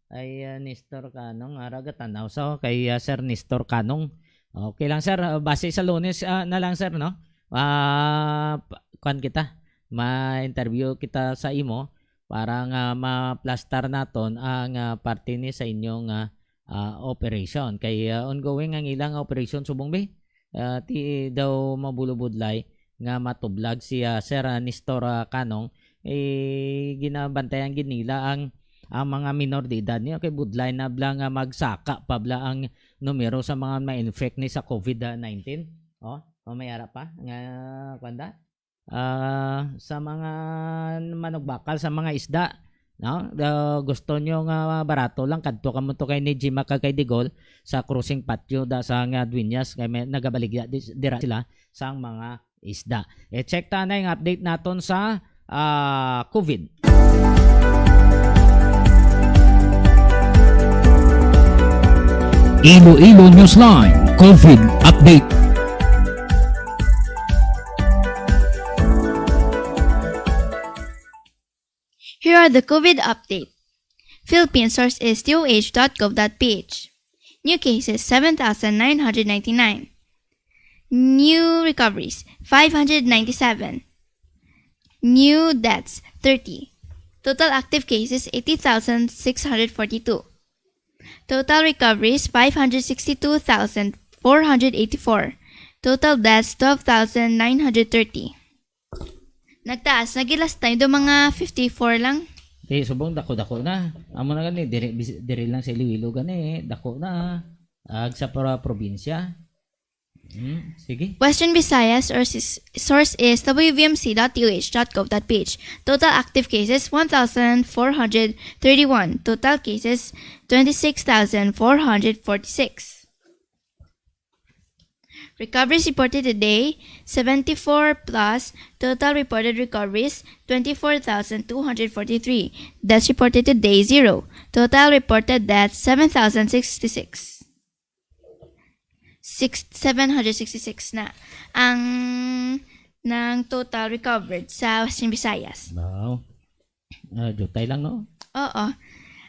Ay, ah, Nestor Canong, ara gatanaw sa kay, ah, Sir Nestor Canong. Okay lang, sir. Ah, base sa Lunes, ah, na lang, sir, no? Ah, pa-, kwan kita. Ma-interview kita sa imo para nga maplastar naton ang, ah, parte ni sa inyong, ah, ah, operation. Kay, ah, ongoing ang ilang operation subong, be. Ah, ti daw mabulobudlay nga matublag si, ah, Sir, ah, Nestor, ah, Canong, eh, ginabantayan gid nila ang, ang mga minor de edad niya. Kay budlay na bala nga magsaka pa bala ang numero sa mga ma-infect ni sa COVID nineteen. Oh, o may ara pa nga, kwan da? Ah, sa mga manugbakal sa mga isda, no? Ah, gusto nyo nga barato lang, kadto kamo to kay ni Jima kag kay Digol sa crossing patio da sa nga Dueñas, kay may nagabaligya di-, dira sila sang mga isda. E, check ta na yung update naton sa, ah, COVID. Iloilo Newsline COVID Update. Here are the COVID update. Philippine source is T O H dot gov dot P H. New cases, seven thousand nine hundred ninety-nine. New recoveries, five hundred ninety-seven. New deaths, thirty. Total active cases, eighty thousand six hundred forty-two. Total recoveries, five hundred sixty-two thousand four hundred eighty-four. Total deaths, twelve thousand nine hundred thirty. Nagtaas na gid last time do mga fifty-four lang. Di, subong dako-dako na. Amo na gani, diri, bis-, diri lang sa Iloilo gani, dako na. Ag sa para probinsya. Hmm, sige. Western Visayas, or sis-, source is W V M C dot T O H dot gov dot P H. Total active cases, one thousand four hundred thirty-one. Total cases, twenty-six thousand four hundred forty-six. Recoveries reported today, seventy-four plus. Total reported recoveries, twenty-four thousand two hundred forty-three. Deaths reported today, zero. Total reported deaths, seven thousand sixty-six. Six, seven hundred sixty-six na ang, ng total recovered sa Western Visayas. Wow. Ah, jutay lang, no? Oo.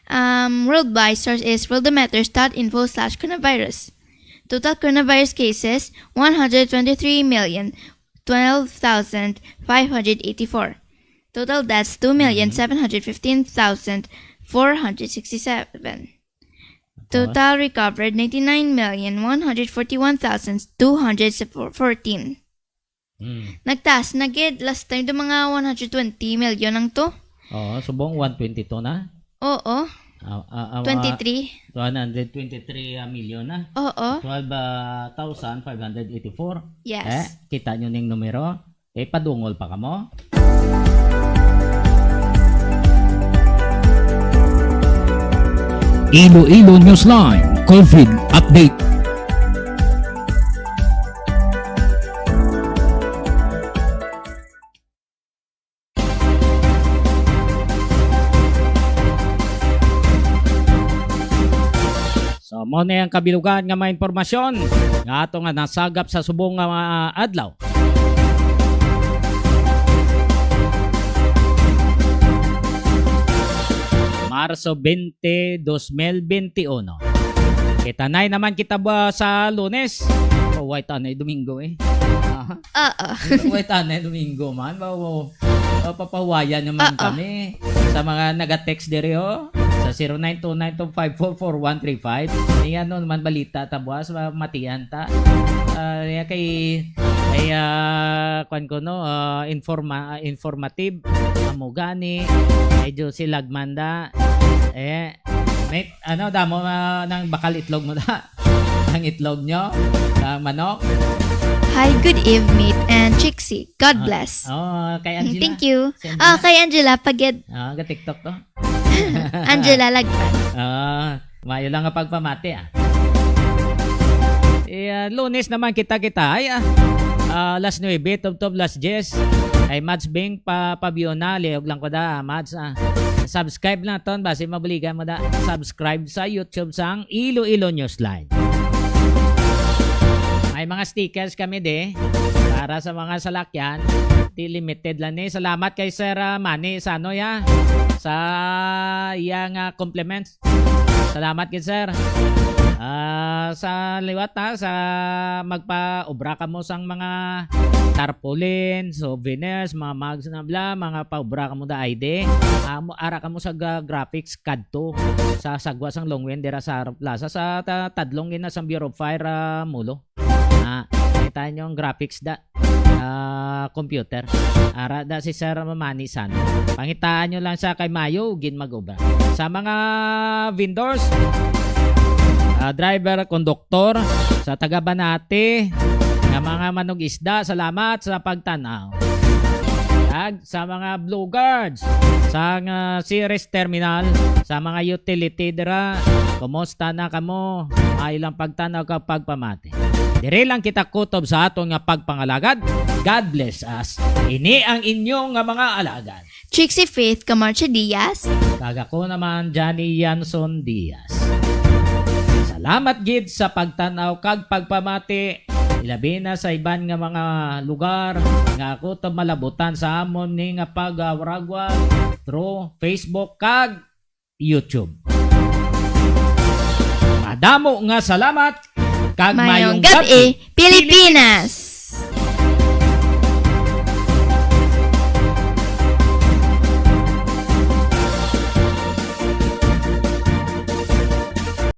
Um, worldwide source is worldometers dot info slash coronavirus. Total coronavirus cases, one hundred twenty-three million twelve thousand five hundred eighty-four. Total deaths, two million seven hundred fifteen thousand four hundred sixty-seven. Total recovered, ninety-nine million one hundred forty-one thousand two hundred fourteen. Hmm. Nagtaas na gid. Last time do mga one hundred twenty million lang to. Oo, subong one twenty-two na. Oo. Ah, ah, ah, mga twenty-three. Two hundred twenty-three million na. Oo. Twelve thousand five hundred eighty-four. Yes. Eh, kita nyo ning numero? Kay padungol pa kamo. Iloilo Newsline COVID Update. So, mo na ang kabilugan nga mga impormasyon nga ato nga nasagap sa subong nga mga adlaw. Marso twenty, dos mil twenty-uno. Kita na naman kita ba sa Lunes? Oh, wait, ano, Domingo eh. Aha. Oo. Wait, ano, Domingo man. Wow, wow. Papahuwayan naman Oo. kami sa mga naga-text diri, oh. Sa zero nine two nine two five four four one three five. May ano naman balita ta buwas, ma-, matian ta. Ah, ya kay, kay, ah, kwan ko, no, ah, informa-, ah, informative. Amo gani. Medyo si Lagmanda. Eh, may, ano, damo, ah, nang bakal itlog mo da. Ang itlog nyo? Ang manok? Hi, good evening, and Chixie. God Ah, bless. Oh, kay Mm, Angela. Thank you. Si Ah, Angela. Kay Angela, pagid. Ah, ga-TikTok to. Angela Lagpan. Ah, mayo lang nga pagpamati, ah. Eh, ah, Lunes naman kita-kita. Ay, ah, ah, alas nuebe, tubtob alas diyes. Ay, Mads Bing, pa, pa-view na. Liog lang ko da, Mads, ah. Subscribe lang ton, basi mabuligan mo da. Subscribe sa YouTube sang Iloilo Newsline. May mga stickers kami di para sa mga salakyan. Di limited lang ni. Salamat kay Sir, ah, Manny Sanoy, ah, sa iyang, ah, compliments. Salamat gid, sir. Ah, sa liwat, ha, sa magpaobra kamo sang mga tarpaulin, souvenirs, mga mugs na bla, mga paobra kamo da I D. Amo, ara kamo sa ga-, graphics kadto sa sagwa sang Longwin dira sa Harvard Plaza sa ta-, tadlong gina sa Bureau of Fire, ah, mulo. Ah, kita nyo ang graphics da, ah, computer. Ara da si Sir Manny San. Pangitaan nyo lang siya kay mayo gid mag-obra. Sa mga vendors, ah, driver, konduktor, sa taga Banati, nga mga manug-isda, salamat sa pagtanaw. Kag sa mga Blue Guards, sa nga Ceres Terminal, sa mga utility dira, kumusta na kamo? Ay lang pagtanaw kag pagpamati. Diri lang kita kutob sa aton nga pagpangalagad. God bless us. Ini ang inyo nga mga alagad. Trixie Faith Camarcha Diaz. Kag ako naman, Johnny Yanson Diaz. Salamat gid sa pagtanaw kag pagpamati, ilabi na sa iban nga mga lugar nga ako to malabutan sa amon ni nga pag-, ah, waragwa through Facebook kag YouTube. Madamo nga salamat kag mayong gab-i, Pilipinas!